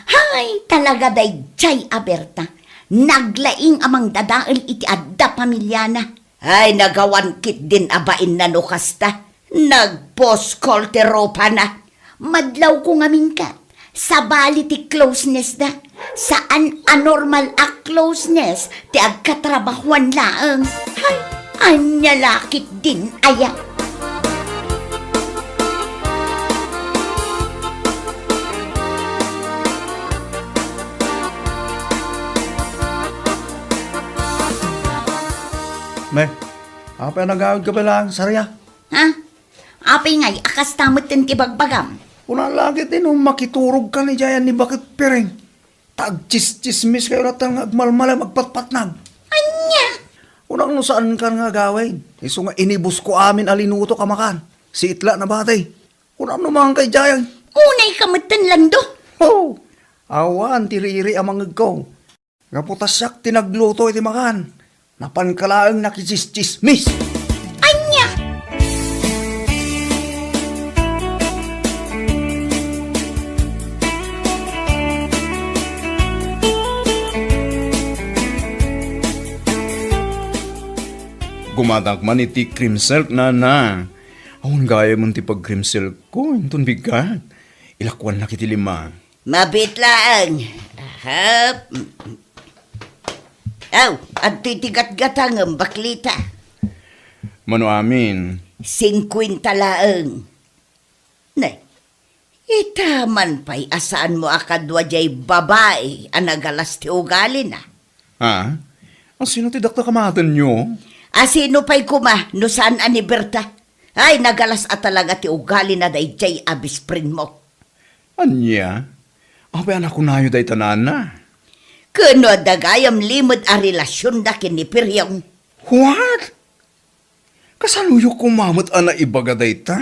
Hay, talaga daydiay a Berta. Naglaing a mangdadael iti adda pamiliana. Ay, nagawan ketdin a bainna no kasta. Nagposkol ti rupana. Madlawko ngamin ket, sabali ti closeness da. Saan a normal a closeness ti agkatrabahuan laeng. Hay, ania la ketdin aya? Ne, apay a nagawidka pay laeng, Saria? Ha? Apay ngay a kasta metten ti bagbagam? Kuna la ketdi no makiturogkan idiay a ni Baket Piring. Ta agtsistsismis kayo latta nga agmalmalem agpatpatnag. Ania? Kunak no saankan nga agawid. Isu nga inibusko amin a linutok a makan. Siit la nabati. Kunam no maanka idiay. Unayka metten, Lando. Oh, awan ti riri a mangegko. Gapu ta siak ti nagluto iti makan. Napanka laeng nakitsistsismis. Ania? Gumatak man iti cream silk, nana. Awan gayamen ti pag-cream silk ko, inton bigat. Ilakuannak iti lima. Mabiit laeng. Ahap. Aw, adtoy ti gatgatangem, baklita. Mano amin? Singkuenta laeng. Ne, ita man pay a saanmo a kadua diay babai a nagalas ti ugalina. Ha? Asino ti dakdak a maatenyo? Asino pay koma no saan a ni Berta? Ay, nagalas a talaga ti ugalina daydiay a best friendmo. Ania? Apay a nakunayo dayta, nana? Ken no adda gayam limed a relasionda ken ni Piryong. What? Kasanoyo koma met a naibaga dayta?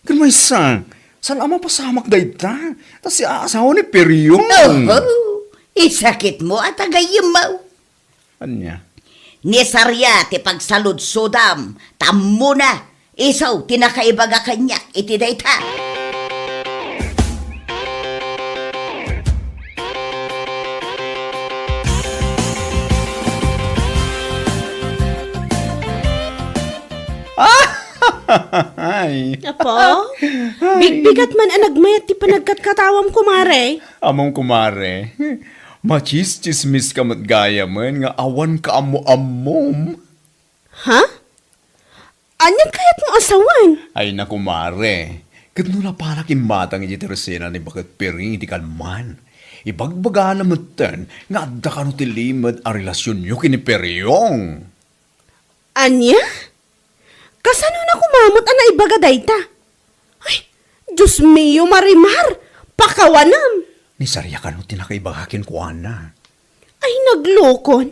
Ken maysa, saan a mapasamak dayta? Ta siak a asawa ni Piryong. Oho, isakitmo a tagayemmaw. Ania? Ni Saria ti pagsaludsodam, ta ammona, isu ti nakaibaga kaniak iti dayta. Ay. Apo? Ay. Bigbigat man a nagmayat ti panagkatkatawam, kumare. Ammom, kumare. Machischismis ka met gayamen nga awan kaammo-ammom. Ha? Anian kayatmo a sawen? Ay, naku, mare. Ket no napanak immatang iti tersena ni Baket Piring iti kalman, ibagbagana metten nga adda kano ti limed a relasionyo ken ni Peryong. Ania? Kasano na koma met a naibaga dayta? Ay, Dios mio, Marimar! Pakawanam! Ni Saria kano ti nakaibaga kenkuana. Ay, naglokon!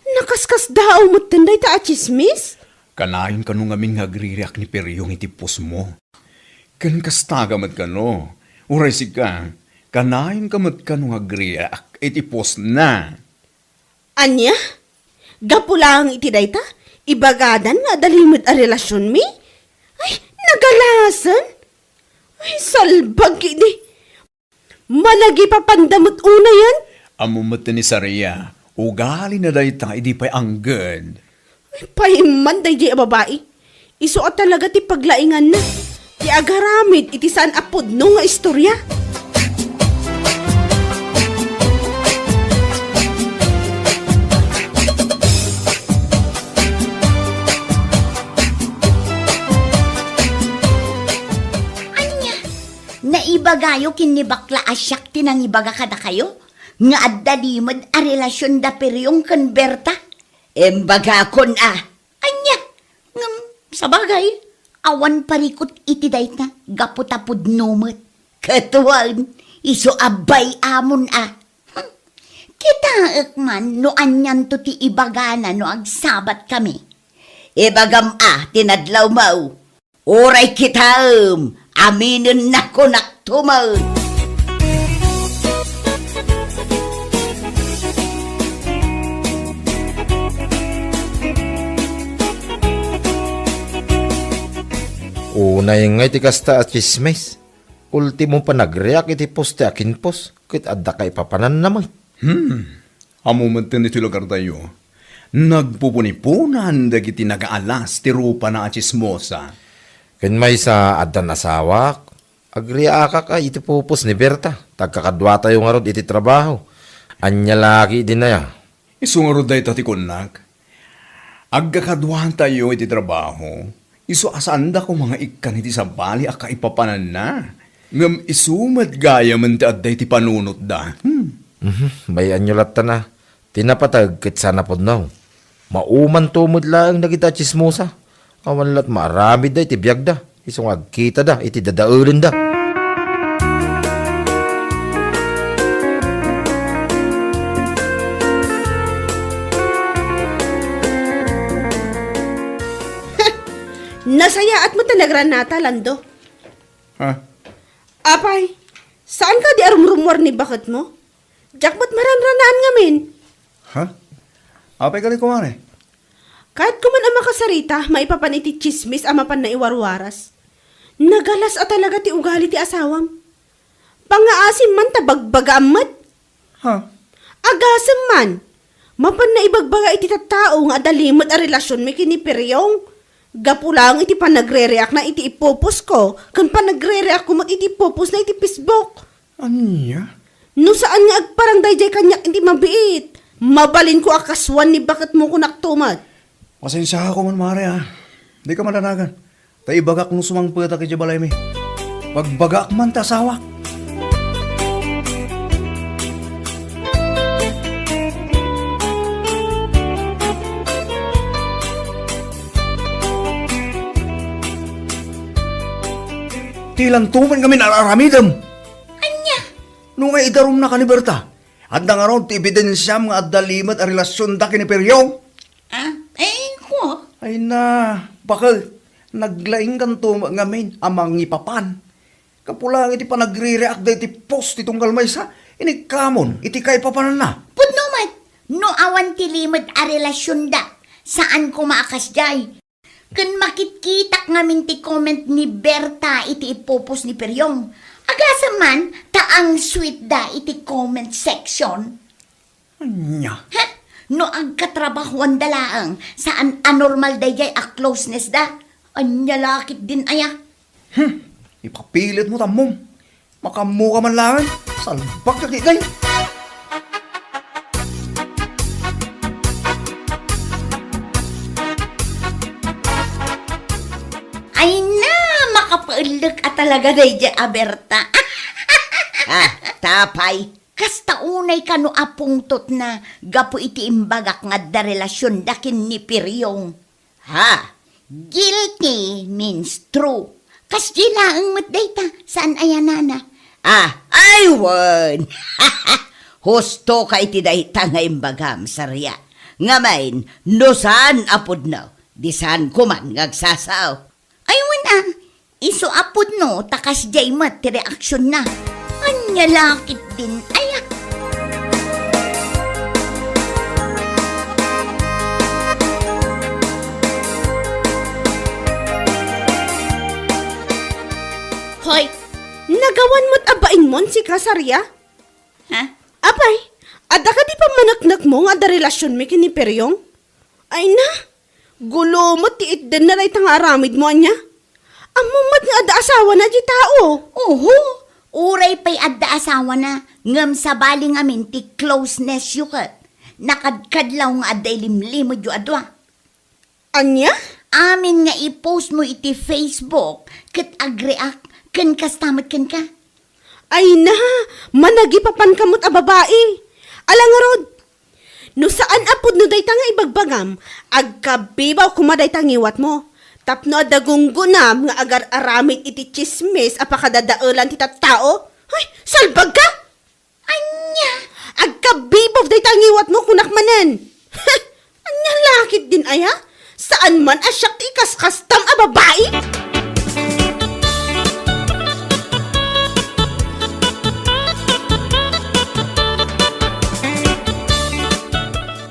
Nakaskasdaaw metten dayta a tsismis? Kanayon kano ngamin nga agririak ni Peryong iti postmo. Ken kasta ka met kano, uray sika, kanayon ka met kano nga agririak iti postna. Ania? Gapu laeng iti dayta, ibagadan nga adda limed a relasionmi? Ay, nagalasen! Ay, salbag idi! Managipapanda met unayen? Ammom met ni Saria, ugalina dayta idi pay angged. Ay, paimman daydiay a babai. Isu a talaga ti paglainganna, ti agaramid iti saan a pudno nga istorya. Ania? Naibagayo ken ni bakla a siak ti nangibaga kadakayo nga adda limed a relasion da Peryong ken Berta? Imbagakon a. Ania? Ngem, sabagay, awan parikut iti dayta gapu ta pudno met. Ket wen, isu a bay-amon a. Hmm. Kitaek man no anianto ti ibagana no agsabatkami. Ibagam a ti nadlawmo. Uray kitaem, aminennak kunakto met. Unay ngay ti kasta a tsismis. Ultimo panagriak iti poste a kinpos, ket adda kaipapananna met. Hmm. Ammo met iti lugartayo, nagpupuniponan dagiti nagaalas ti rupana a tsismosa. Ken maysa, addan asawak, agriakak a iti pupos ni Berta, ta agkakaduatayo ngarud iti trabaho. Ania la ketdin aya? Isu ngarud dayta ti kunnak. Agkakaduatayo iti trabaho, isu a saanda koma nga ikkan iti sabali a kaipapananna. Ngem isu met gayamen ti adda iti panunotda. Hmm. Mhm, bay-anyo latta na. Ti napateg ket saan a pudno. Maumanto met laeng dagita a tsismosa. Awan la't maaramidda iti biagda. Isu nga agkitada iti dadaelenda. Nasayaat met ta nagranata, Lando. Ha? Apay, saan kadi a rumrumuar ni baketmo? Diak met maranranaan ngamin. Ha? Apay kadi, kumare? Kayatko man a makasarita maipapan iti tsismis a mapan naiwarwaras. Nagalas a talaga ti ugali ti asawam. Pangngaasim man ta bagbagaam met. Ha? Agasem man. Mapan naibagbaga iti tattao nga adda limed a relasionmi ken ni Periong. Gapu laeng iti panagrereakna iti ipuposko ken panagrereakko met iti ipuposna iti Facebook. Ania? No saan nga agparang daydiay kaniak iti mabiit, mabalinko a kasuan ni baketmo, kunakto met. Pasensiaak man, mare, a. Dika madanagan. Ta ibagak no sumangpetak idiay balaymi. Bagbagaak man ta asawak. Ti lanto met ngamin ar-aramidem. Ania? No nga idarumnaka ni Berta, adda ngarud ti ebidensiam nga adda limed a relasionda ken ni Periong? Ah, eh, ko? Ay na, bakel, naglaingkanto met ngamin a mangipapan. Gapu laeng iti panagrereakda iti post ti tunggal maysa, inikkamon iti kaipapananna. Pudno met, no awan ti limed a relasionda, saan koma a kasdiay. Ken makitkitak ngamin ti comment ni Berta iti ipupos ni Periong. Agasem man, ta ang sweet da iti comment section. Ania? Ha? No agkatrabahoanda laeng, saan a normal daydiay a closeness da? Ania la ketdin aya? Hmm, ipapilitmo ta ammom. Makaammoka man laeng, salbag ka ketdin. Ay na, makapaellek a talaga daydiay a Berta. Ah, ta apay. Kasta unay kano a pungtotna gapu iti imbagak nga adda relasionda ken ni Periong. Ha? Guilty means true. Kasdi laeng met dayta, saan aya nana? Ah, ay wen! Husto ka iti dayta nga imbagam, Saria. Ngamin, no saan a pudno, di saan koman nga agsasao. Ay wen a, isu a pudno ta kasdiay met ti reaksionna. Ania la ketdin aya? Hoy, nagawan met a bainmon sika, Saria? Ha? Apay, adda kadi pammaneknekmo nga adda relasionmi ken ni Periong? Ay na, gulo met ti itdenna dayta nga aramidmo, ania? Ammom met nga adda asawana diay tao. Oho, uray pay adda asawana, ngem sabali ngamin ti closeness yo ket. Nakadkadlaw nga adda ilimlimedyo a dua. Ania? Amin nga i-post mo iti Facebook ket agreak ken kasta met kenka. Ay na, managipapanka met a babai. Ala ngarud, no saan a pudno dayta nga ibagbagam, agkabibaw koma dayta ngiwatmo. Tapno adda gunggonam nga agar-aramid iti tsismis a pakadadaelan ti tattao? Ay, salbagka! Ania? Agkabibaw dayta ngiwatmo, kunak manen. Ania la ketdin aya? Saan man a siak ti ikaskastam a babai?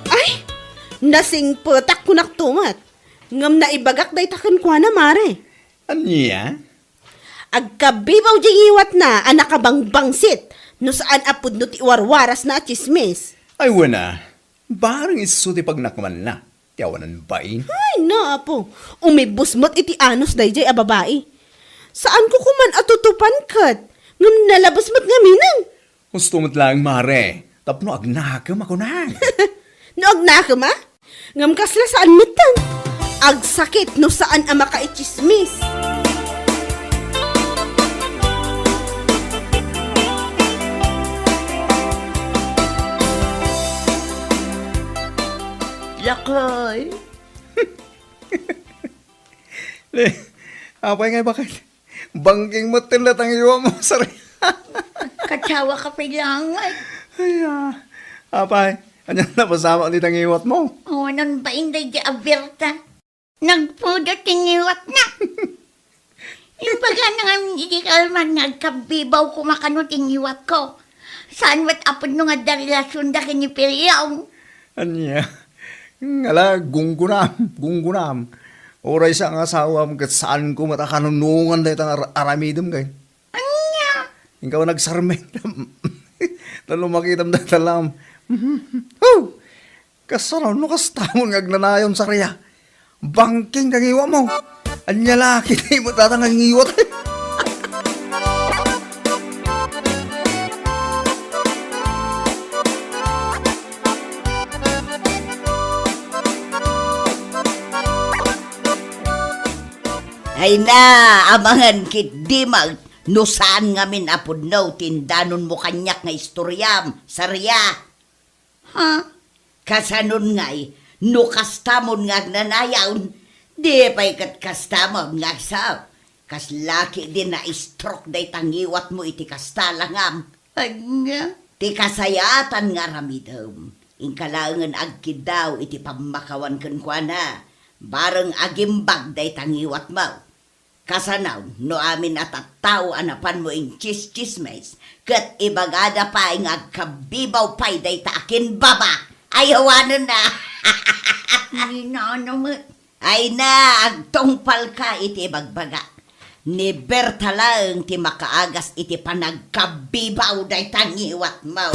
Ay, nasingpetak kunak tumet. Ngem naibagak dayta kenkuana, mare. Ania? Agkabibaw diay ngiwatna a nakabangbangsit no saan a pudno ti warwarasna a tsismis. Ay, wen a, bareng isu ti pagnakmanna ti awanan bain. Ay, na, apo, umibus met iti anus daydiay a babai. Saanko koman a tutupan ket, ngem nalabes met ngaminen. Husto met laeng, mare, tapno agnakem a kunam. No agnakem a? Ngem kasla saan metten. Agsakit no saan a makaitsismis. Lakoy. Le, apay nga ibakat? Bangking metten dayta ngiwatmo, Saria. Katawa ka pay laeng, ay. Ay, ah. Apay, ania napasamak dayta ngiwatmo? Awanan bain daydiay a Berta. Nagpudot ti ngiwatna. Imbagana ngamin iti kalman nga agkabibaw koma kano ti ngiwatko. Saan met a pudno nga adda relasionda ken ni Piliong. Ania? Ngala, gunggonam, gunggonam. Uray sa nga asawam ket saanko met a kanunongan dayta nga ar-, aramidem kay. Ania? Inka nagsarmit. Tapno makitam dayta lam. Huh! Kasano no kastamon nga agnanayon, Saria? Bangking ka ngiwatmo. Ania la ketdi met dayta nga ngiwat? Ay na, amangan ketdi met no saan ngamin a pudno ti indanonmo kaniak nga istoriam, Saria. Ha? Kasanon ngay, no kastamon nga agnanayon, di pay ket kastamon nga agsaw. Kasla ketdi na-stroke dayta ngiwatmo iti kasta, langam. Ania? Ti kasayaatan nga aramidem, inka laengen agkiddaw iti pammakawan kenkuana, bareng agimbag dayta ngiwatmo. Kasano no amin a tattao a napanmo intsistsismis, ket ibagada pay nga agkabibaw pay dayta a kinbaba? Ay, awanen a. Ni Nana met. Ay na, agtungpalka iti ibagbaga. Ni Berta laeng ti makaagas iti panagkabibaw dayta ngiwatmo.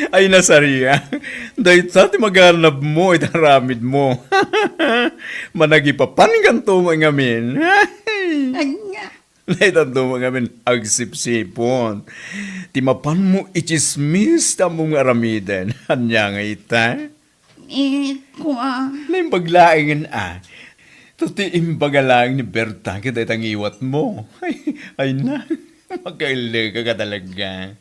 Ay, Saria, dayta ti maganabmo iti aramidmo. Managipapankanto met ngamin. Ania? Daytanto met ngamin agsipsipon ti mapanmo itsismis ti ammom nga aramiden. Ania nga ita? Eh, kua. Naimbag laengen a. Ta ti imbaga laeng ni Berta ket dayta ngiwatmo. Ay, ay na, makaellek ka talaga.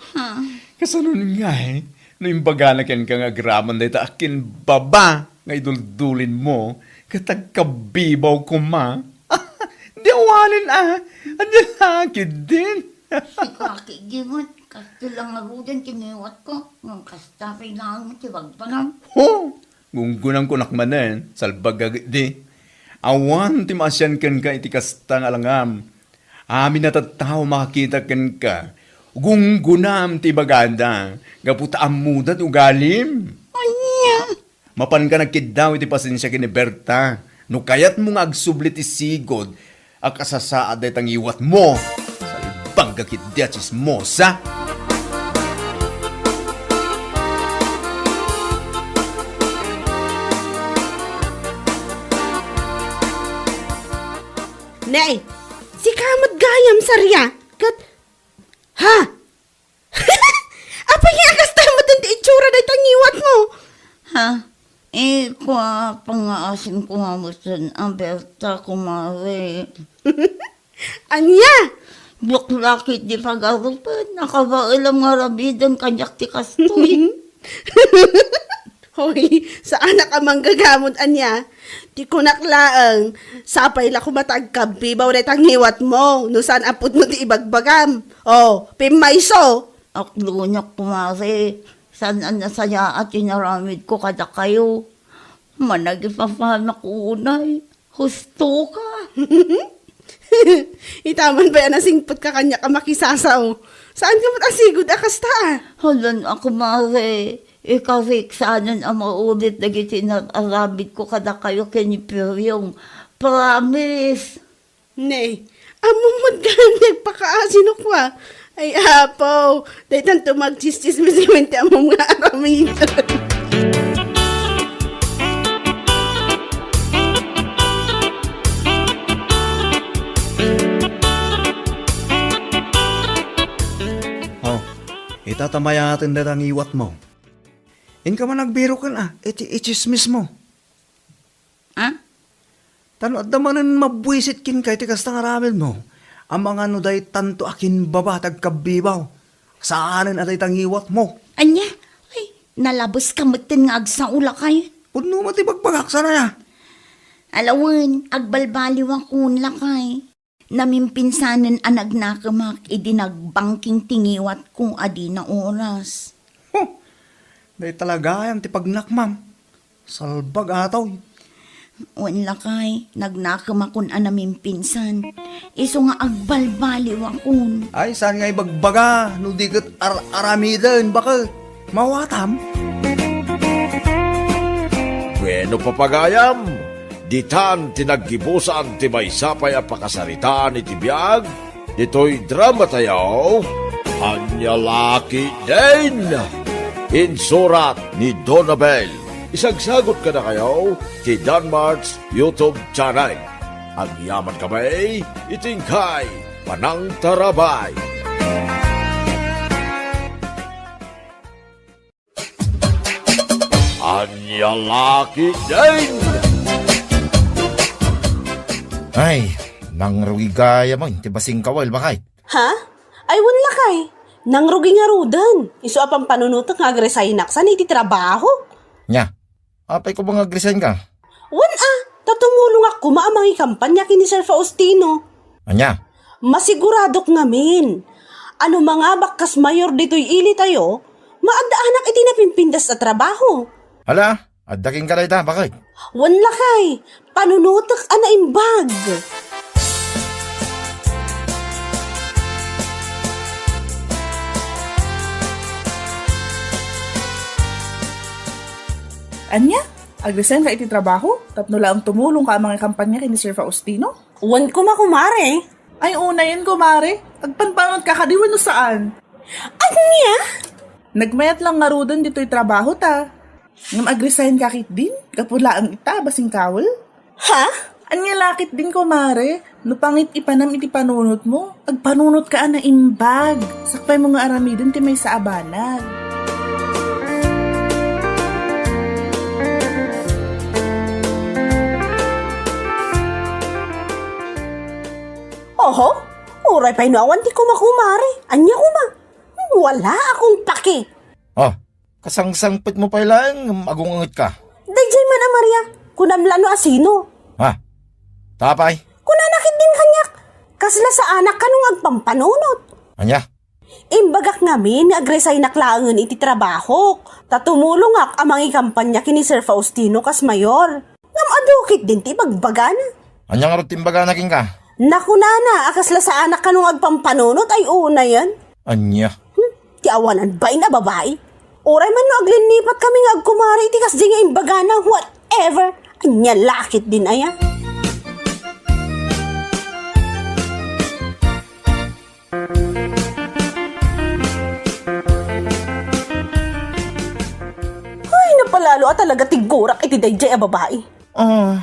Ha? Kasanon ngay, no imbagana kenka nga agraman dayta a kinbaba nga iduldulinmo, ket agkabibaw koma? Di awanen a, ania la ketdin? Sika ketdi met, kasta la ngaruden ti ngiwatko, ngem kasta pay laeng ti bagbaga. Ho! Gunggonam kunak manen, salbag a ketdi. Awan ti maasian kenka iti kasta nga langam. Amin a tattao makakita kenka, gunggonam ti ibagada, gapu ta ammoda ti ugalim. Ania? Mapanka nagkiddaw iti pasensia ken ni Berta. No kayatmo nga agsubli ti sigud, a kasasaad dayta ngiwatmo. Salbag a ketdi a tsismosa. Nay, sika met gayam, Saria, ket, ha? Apay nga kasta met ti itsura dayta ngiwatmo? Ha? Eh, kua, pangngaasim ko nga met ken a Berta, kumare. Ania? Diak lakit di pagarupen, nakabaelam nga aramiden kaniak ti kastoy. Hoy, saanak a manggagamod ania? Ti kunak laeng, sapay la koma ta agkabbibaw dayta ngiwatmo, no saan a pudno ti ibagbagam. O, pimmayso! Akloniak, kumare, saan a nasayaat ti inaramidko kadakayo. Managipapanak unay. Husto ka. Itaman pay a nasingpet ka kaniak a makisasao. Saan ka met a sigud a kasta? Hala, kumare, ikarik saanen a maulit dagiti inar-aramidko kadakayo ken ni Piryong. Promise! Ne, ammom met gayam ti agpakaasinok, a. Ay, Apo, daytanto magtsistsismis ngamin ti ammom nga aramid. O, ita ta mayaten dayta ngiwatmo. Inka man agbiro ken, a, iti itsismismo. A? Ta no adda manen mabuisit kenka iti kasta nga aramidmo, amangan no daytanto a kinbaba ti agkabbibaw, saanen a dayta ngiwatmo. Ania? Ay, nalabeska metten nga agsao, lakay. Pudno met ti bagbagak, saan aya? Ala wen, agbalbaliwakon, lakay. Namimpinsanen a nagnakemak idi nagbangking ti ngiwatko a dina oras. Huh! Dayta la gayam ti pagnakmam. Salbag, atoy. Wen, lakay, nagnakemakon a namimpinsan. Isu nga agbalbaliwakon. Ay, saan nga ibagbaga no di ket ar-aramiden, baket? Mawatam? Bueno, papagayam, ditan ti naggibusan ti maysa pay a pakasaritaan iti biag ditoy dramatayo, Ania La Ketdin. Insurat ni Donabel. Isagsagot kadakayo ti Danmart's YouTube channel. Agyaman kami iti inkay panangtarabay. Ania La Ketdin! Ay, nangrugi gayam iti basing kawil, baket. Ha? Ay, wen, lakay. Nangrugi ngaruden. Isu a pampanunotek nga agresignak san iti trabaho. Nia, apay koma nga agresign ka? Wen a, ta tumulongak koma a mangikampanya ken ni Sir Faustino. Ania? Masiguradok ngamin a no mangabak kas mayor ditoy ilitayo, maaddaanak iti napimpintas a trabaho. Hala, adda kenka dayta, baket? Wen, lakay, panunotek a naimbag. Ania? Agresign ka iti trabaho tapno laeng tumulong ka a mangikampanya ken ni Sir Faustino? Wen koma, kumare. Ay, unayen, kumare. Agpanpanot ka kadi wenno saan? Ania? Nagmayat lang ngaruden ditoy trabaho ta. Ngem agresign ka ketdin? Gapu laeng ita a basing kawil? Ha? Ania la ketdin, kumare? No pangit-ipanam iti panunotmo, agpanunot ka a naimbag. Sakbay mo nga aramiden ti maysa a banag. Oho, uray pay no awan ti kumakumare. Ania koma? Wala akong paki. Oh, kasangsangpetmo pay laeng ngem agunget ka. Daydiay man a Maria, kunam la no asino. Ha? Tapay? Kunana ketdin kaniak, kasla saanak kano nga agpampanunot. Ania? Imbagak ngamin nga agresignak laengen iti trabahok, ta tumulongak a mangikampanya ken ni Sir Faustino kas mayor. Ngem adu ketdin ti ibagbagana. Ania ngarud ti imbagana kenka? Nakunana a kasla saanak kano nga agpampanunot ay unayen. Ania? Hmm, ti awanan bain a babai. Uray man no aglinnipat kami nga agkumare iti kasdi nga imbagana, whatever. Ania la ketdin aya? Ay, napalalo a talaga ti gurak iti daydiay a babai. Oh,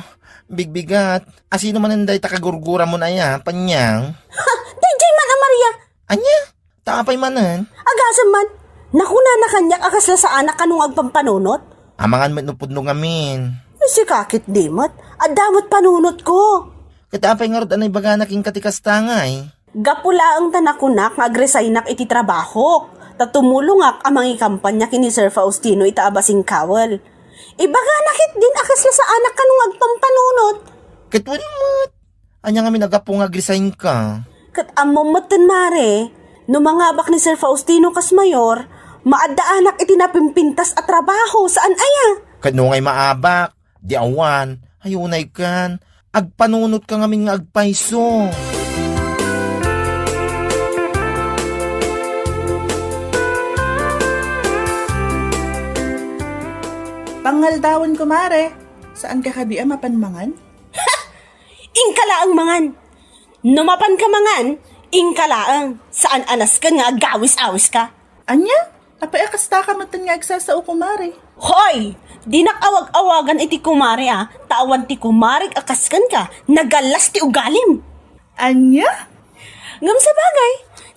bigbigat. Asino manen dayta kagurguramon aya, Panyang? Ha, daydiay man a Maria. Ania? Tapay manen? Agasem man. Nakunana kaniak a kasla saanak kano nga agpampanunot. Amangan met no pudno ngamin. Sika ket di met. Adda met panunotko. Ket apay ngarud a naibagana kenka ti kasta ngay? Gapu laeng ta nakunak nga agresignak iti trabahok, ta tumulongak a mangikampanya ken ni Sir Faustino ita a basingkawel. Ibagana ketdin a kasla saanak kano nga agpampanunot. Ket wen met. Ania ngamin a gapu nga agresignka? Ket ammom metten, Mare, no mangabak ni Sir Faustino kas mayor, maaddaanak iti napimpintas a trabaho, saan aya? Ket no ngay maabak, di awan, ay unay kan, agpanunotka ngamin nga agpayso. Pangaldawen, kumare. Saan ka kadi a mapan mangan? Inka laeng mangan. No mapanka mangan, inka laeng. Saan a nasken nga agawis-awis ka. Ania? Apay a kasta ka metten nga agsasao, kumare? Hoy! Dinak awag-awagan iti kumare a, ta awan ti kumarek a kasken ka, nagallas ti ugalim. Ania? Ngem sabagay,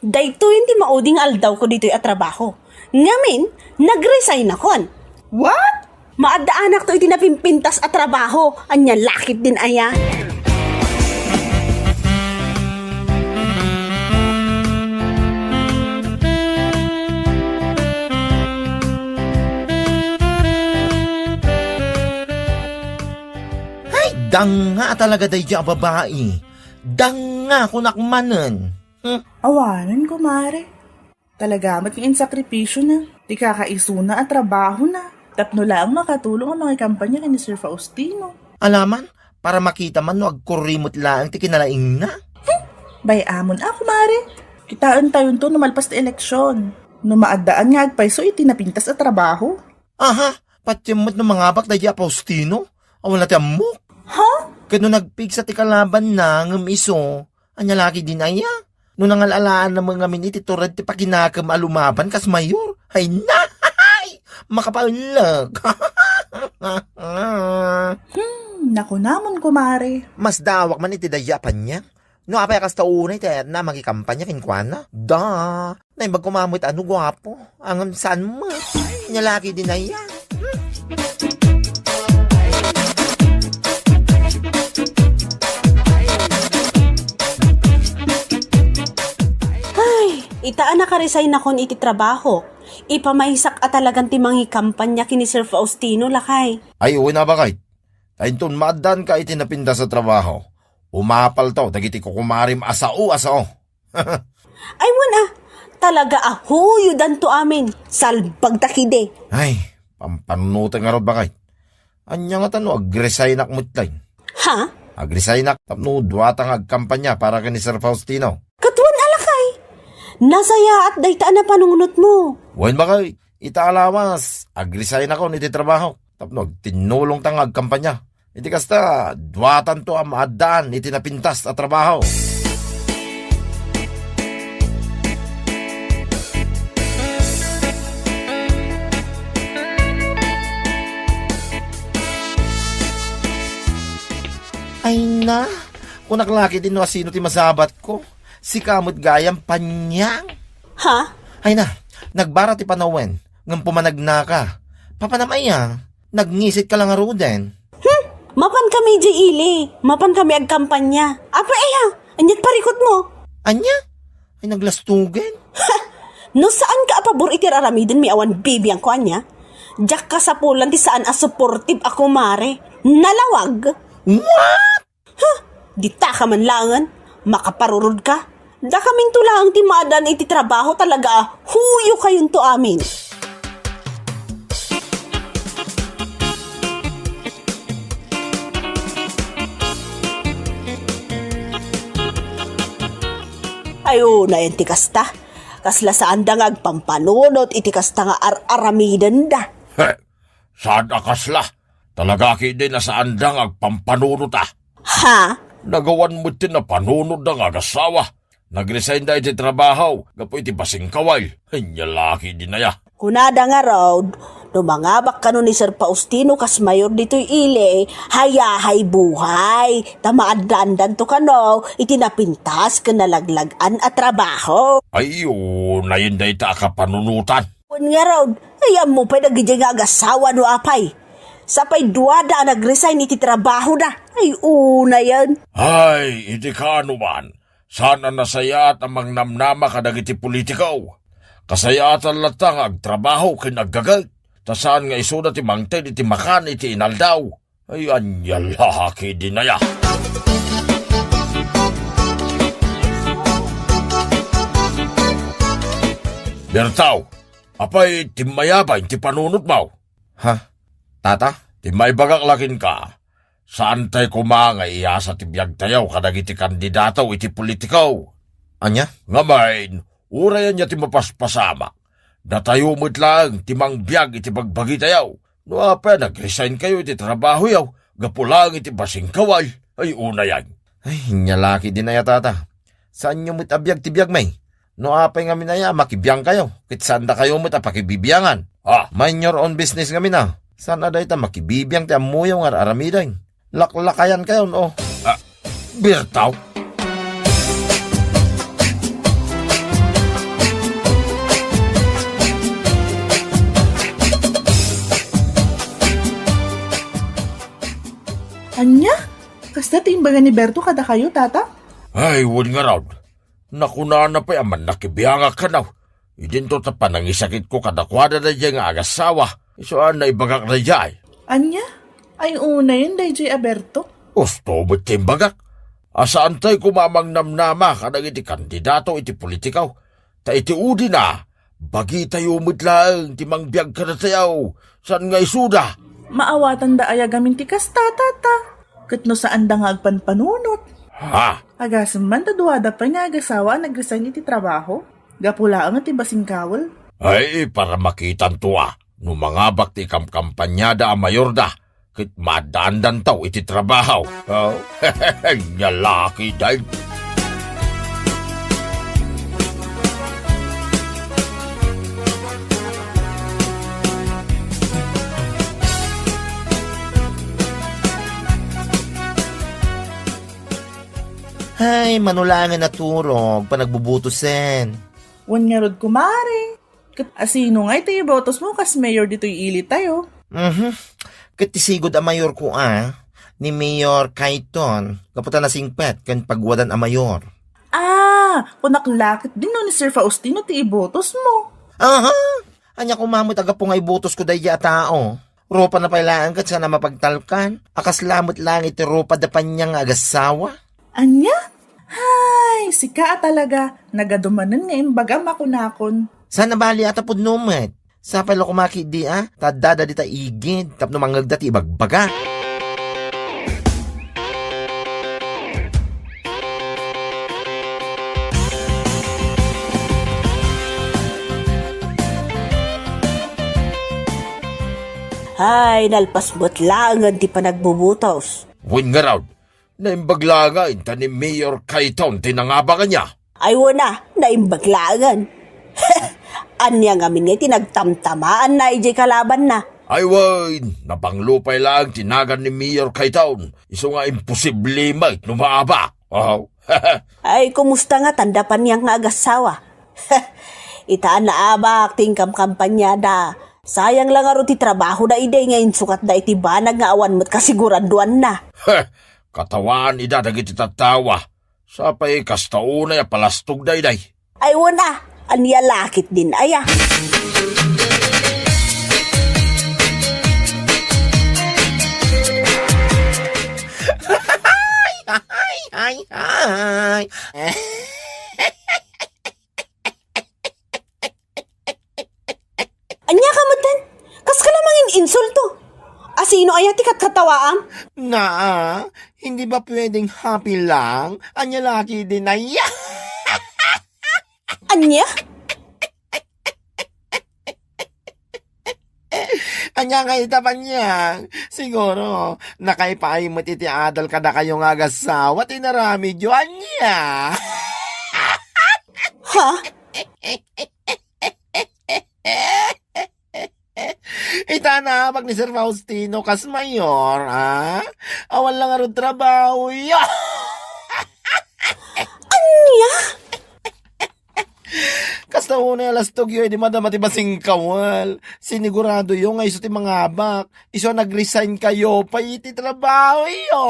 daytoyen ti maudi nga aldawko ditoy a trabaho. Ngamin, nag-resignakon. What? Maaddaanakto iti napimpintas a trabaho. Ania la ketdin aya? Ay, danga talaga daydi a babai. Danga kunak manen. Hmm? Awanen, kumare. Talaga met nga insakripisyona ti kakaisuna a trabahona tapno laeng makatulong a mangikampanya ken ni Sir Faustino. Alaman, para makita man no agkurri met laeng ti kinalaingna. Hmm, bay-amon a, kumare. Kitaentayonto no malpas ti eleksyon. No maaddaan nga agpayso iti napintas a trabaho. Aha, patiem met no mangabak daydi a Faustino? Awan la ti ammok. Ha? Ket no nagpigsa ti kalabanna ngem isu, ania la ketdin aya? No nangal-alaanna met ngamin iti tured ti pakinakem a lumaban kas mayor, ay na! Makapaellek! Hmm, nakunamon, kumare. Masdawak man iti daydi a paniang. No apay a kasta unay ti ayatna a mangikampanya kenkuana? Da! Naimbag koma met a no guapo. Ngem saan met. Ania la ketdin aya? Ay, ita a naka-resignakon iti trabaho. Ipamaysak a talagan ti mangikampanya ken ni Sir Faustino, lakay. Ay, wen a, baket. Ta inton maaddaanka iti napintas a trabaho, umapalto dagiti kukumarem a sao a sao. Ay, wen a, talaga a huyodanto amin. Salbagta ketdi. Ay, pampanunoten ngarud, baket. Ania ngata no agresignak met laeng? Ha? Agresignak tapno duata nga agkampanya para ken ni Sir Faustino. Ket wen a, lakay. Nasayaat dayta a napanunotmo. Wen, baket, ita a lawas, agresignakon iti trabaho tapno agtinnulongta nga agkampanya. Iti kasta, duatanto a maaddaan iti napintas a trabaho. Ay na, kunak la ketdin no asino ti masabatko. Sika met gayam, paniang. Ha? Ay na, nagbara ti panawen, ngem pumanagnaka. Papanam aya? Nagngisit ka la ngaruden. Hmm, mapan kami idiay ili, mapan kami agkampanya. Apay aya, aniat parikutmo? Ania? Ay, naglastugen. Ha! No saan ka a pabor iti ar-aramiden mi awan bibiangko, ania? Diak kasapulan ti saan a supportive a kumare. Nalawag! What? Huh! Dita ka man laengen, makaparurod ka. Dakaminto laeng ti maaddaan iti trabaho, talaga a huyo kayonto amin. Ay, unayen ti kasta. Kasla saanda nga agpampanunot iti kasta nga ar-aramidenda. He, saan a kasla. Talaga ketdin a saanda nga agpampanunot a. Ha? Nagawan met ti napanunotda nga agasawa. Nagresignda iti trabaho gapu iti basingkawail. Ania la ketdin aya? Kunada ngarud, no mangabak kano ni Sir Faustino kas mayor ditoy ili, hayahay buhay, ta maaddaandanto kano iti napintas ken nalaglag-an a trabaho. Ay, unayen dayta a kapanunotan. Ngarud, ay, ammo pay dagidiay nga agasawa no apay. Sapay duada a nag-resign iti trabahoda. Ay, unayen. Ay, iti kaanoman, saan a nasayaat a mangnamnama kadagiti politiko. Kasayaatan latta nga agtrabaho ken aggaget, ta saan nga isuda ti mangted iti makan iti inaldaw. Ay, ania la ketdin aya? Bertaw, apay timmayaba iti panunotmo? Ha? Tata? Timmaybagak la kenka. Saantay koma nga iyasa ti biagtayo kadagiti kandidato iti politiko. Ania? Ngamin, uray ania ti mapaspasamak, datayo met laeng ti mangbiag iti bagbagitayo. No apay a nag-resign kayo iti trabahoyo gapu laeng iti basingkawan, ay unayen. Ay, ania la ketdin aya, Tata. Saanyo met a biag ti biagmi. No apay ngamin aya a makibiang kayo, ket saan dakayo met a pakibibiangan. Ah. Mind your own business ngamin a. Saan a dayta makibibiang ti ammoyo nga ar-aramiden? Laklakayan kayon, o. Ah, Bertaw? Ania? Kasta ti imbaga ni Berto kadakayo, Tata? Ay, wen ngarud. Nakunana pay a mannakibiangak kano. Idinto ta panangisakitko kadakuada daydiay nga agasawa. Isu a naibagak daydiay. Ania? Ay, unayen daydiay a Berto? Usto met ti imbagak. A saantay koma a mangnamnama kadagiti kandidato iti politiko. Ta iti udina, bagitayo met laeng ti mangbiag kadatayo. Saan nga isuda? Maawatanda aya gamin ti kasta, Tata? Ket no saanda nga agpanpanunot? Ha? Agasem man ta duada pay nga agasawa a nag-resign iti trabaho? Gapu laeng iti basingkawan? Ay, para makitanto a no mangabak ti ikamkampanyada a mayorda ket maaddaandanto iti trabaho. Oh, ania la ketdin. Ay, mano laeng a naturog, panagbubutosen. Wen ngarud, kumare. Ket asino ngay ti ibotosmo kas mayor ditoy ili tayo? Mhm. Ket ti sigud a mayorko a, ni Mayor Cayton, gapu ta nasingpet ken pagwadan a mayor. Ah, kunak la ketdin no ni Sir Faustino ti ibotosmo. Aha! Ania koma met a gapu nga ibotosko daydiay a tao? Rupana pay laeng ket saan a mapagtalkan. A kasla met laeng iti rupada paniang nga agasawa. Ania? Hay, sika a talaga, nagadumanen nga imbagam a kunakon. Saan a bali a ta pudno met. Sapay la koma ketdi a, ta addada dita igid, tapno mangngegda ti ibagbaga. Hay, nalpas met laengen ti panagbubutos. Wen ngarud, naimbag laengen ta ni Mayor Cayton ti nangabak ania? Ay, wen a, naimbag laengen. Ania ngamin nga iti nagtamtamaanna idiay kalabanna? Ay, wen, napanglo pay laeng ti nagan ni Mayor Cayton. Isu nga imposible met no maabak. Oh. Ay, kumusta nga tanda paniang nga agasawa? Ita a naabak ti inkamkampanyada. Sayang la ngarud ti trabahoda idi nga insukatda iti banag nga awan met kasiguraduanna. Heh, katawaan ida dagiti tattawa. Sapay kasta unay a palastogda iday. Ay, wen a, ania la ketdin aya? Ay, ay, ay. Ania ka metten? Kaska la mangin-insulto. Asino aya ti katkatawaam? Naa, hindi ba pwedeng happy lang? Ania la ketdin aya? Ania? Ania nga ita, Panyang? Siguro, nakaipaay met iti adal kadakayo nga agasawa ti inaramidyo. Ania? Ha? Ita naabak ni Sir Faustino kas mayor, a? Awan la ngarud trabaho, ya! Ania? Kasta unay a lastogyo, idi madama ti basingkawel. Siniguradoyo nga isu ti mangabak. Isu a nag-resign kayo pay iti trabahoyo.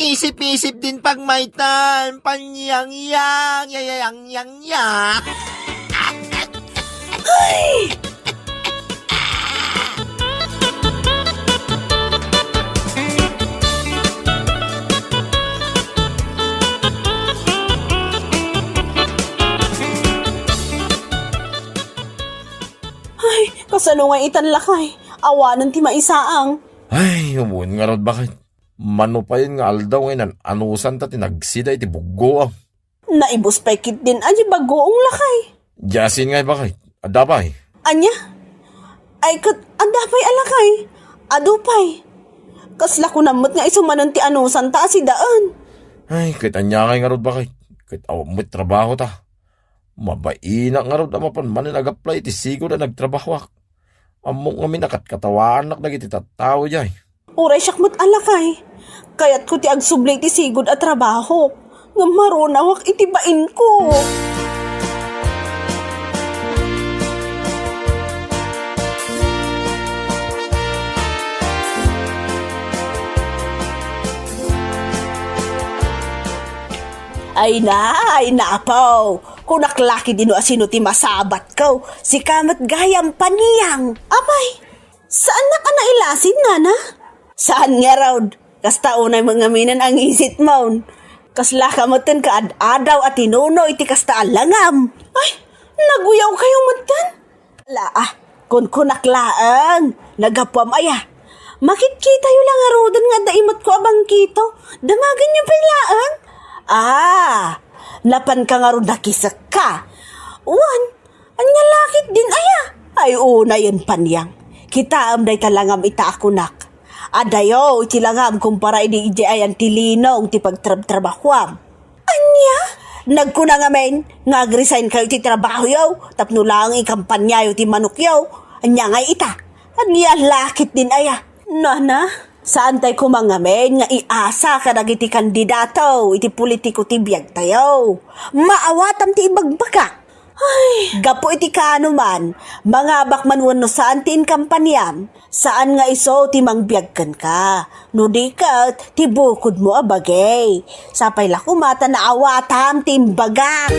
Isip-isip din pagmaytan, panyangyang, yayayang, yang, yang. Ay! Ay, kasano nga itan lakay? Awanen ti maisaang. Ay, ubuin ngarud, bakit? Mano payen nga aldaw nga inan-anusan ta ti nagsida iti buggoam. Naibus pay ketdin a di bagoong lakay. Diasin ngay bakay. Adda pay. Ania? Ay ket adda pay a lakay. Adu pay. Kasla kunam met nga isu manen ti anusan ta a sidaen. Ay, ket ania ngay ngarud bakay. Ket awan met trabaho ta. Mabainak ngarud a mapan manen ag-apply iti sigud a nagtrabahoak. Ammok ngamin a katkatawaannak dagiti tattao diay. Uray siak met a lakay. Kayatko ti agsubli iti sigud a trabaho. Ngem marunawak iti bainko. Ay na, ay na, apaw. Kunak la ketdin no asino ti masabatko. Sika met gayam, Paniang. Apay, saannak a nailasin, nana? Saan ngarud. Kasta unay met ngamin a ngisitmon. Kasla ka metten kaad-adaw a tinuno iti kasta a langam. Ay, naguyaw kayo metten? Ala, ah, kunkunak laeng, naggapuam aya. Makitkitayo la ngaruden nga adda imetko a bangkito. Damagenyo pay laeng. Ah, napanka ngarud nakisekka. Wen, ania la ketdin aya? Ay, unayen, Paniang. Kitaem dayta langam ita a kunak. Adayo iti langam kumpara idi idiay ayan ti linong ti pagtrabtrabahuam. Ania? Nagkuna ngamin nga ag-resign kayo iti trabahoyo tapno laeng ikampanyayo ti manokyo. Ania ngay ita? Ania la ketdin aya? Nana, saantay koma ngamin nga iasa kadagiti kandidato iti politiko ti biagtayo. Maawatam ti ibagbagak. Ay, gapu iti kaano man, mangabak man wenno saan ti inkampaniam, saan nga isu ti mangbiag kenka. No di ket, ti bukodmo a bagay. Sapay la koma ta naawatam ti imbagak.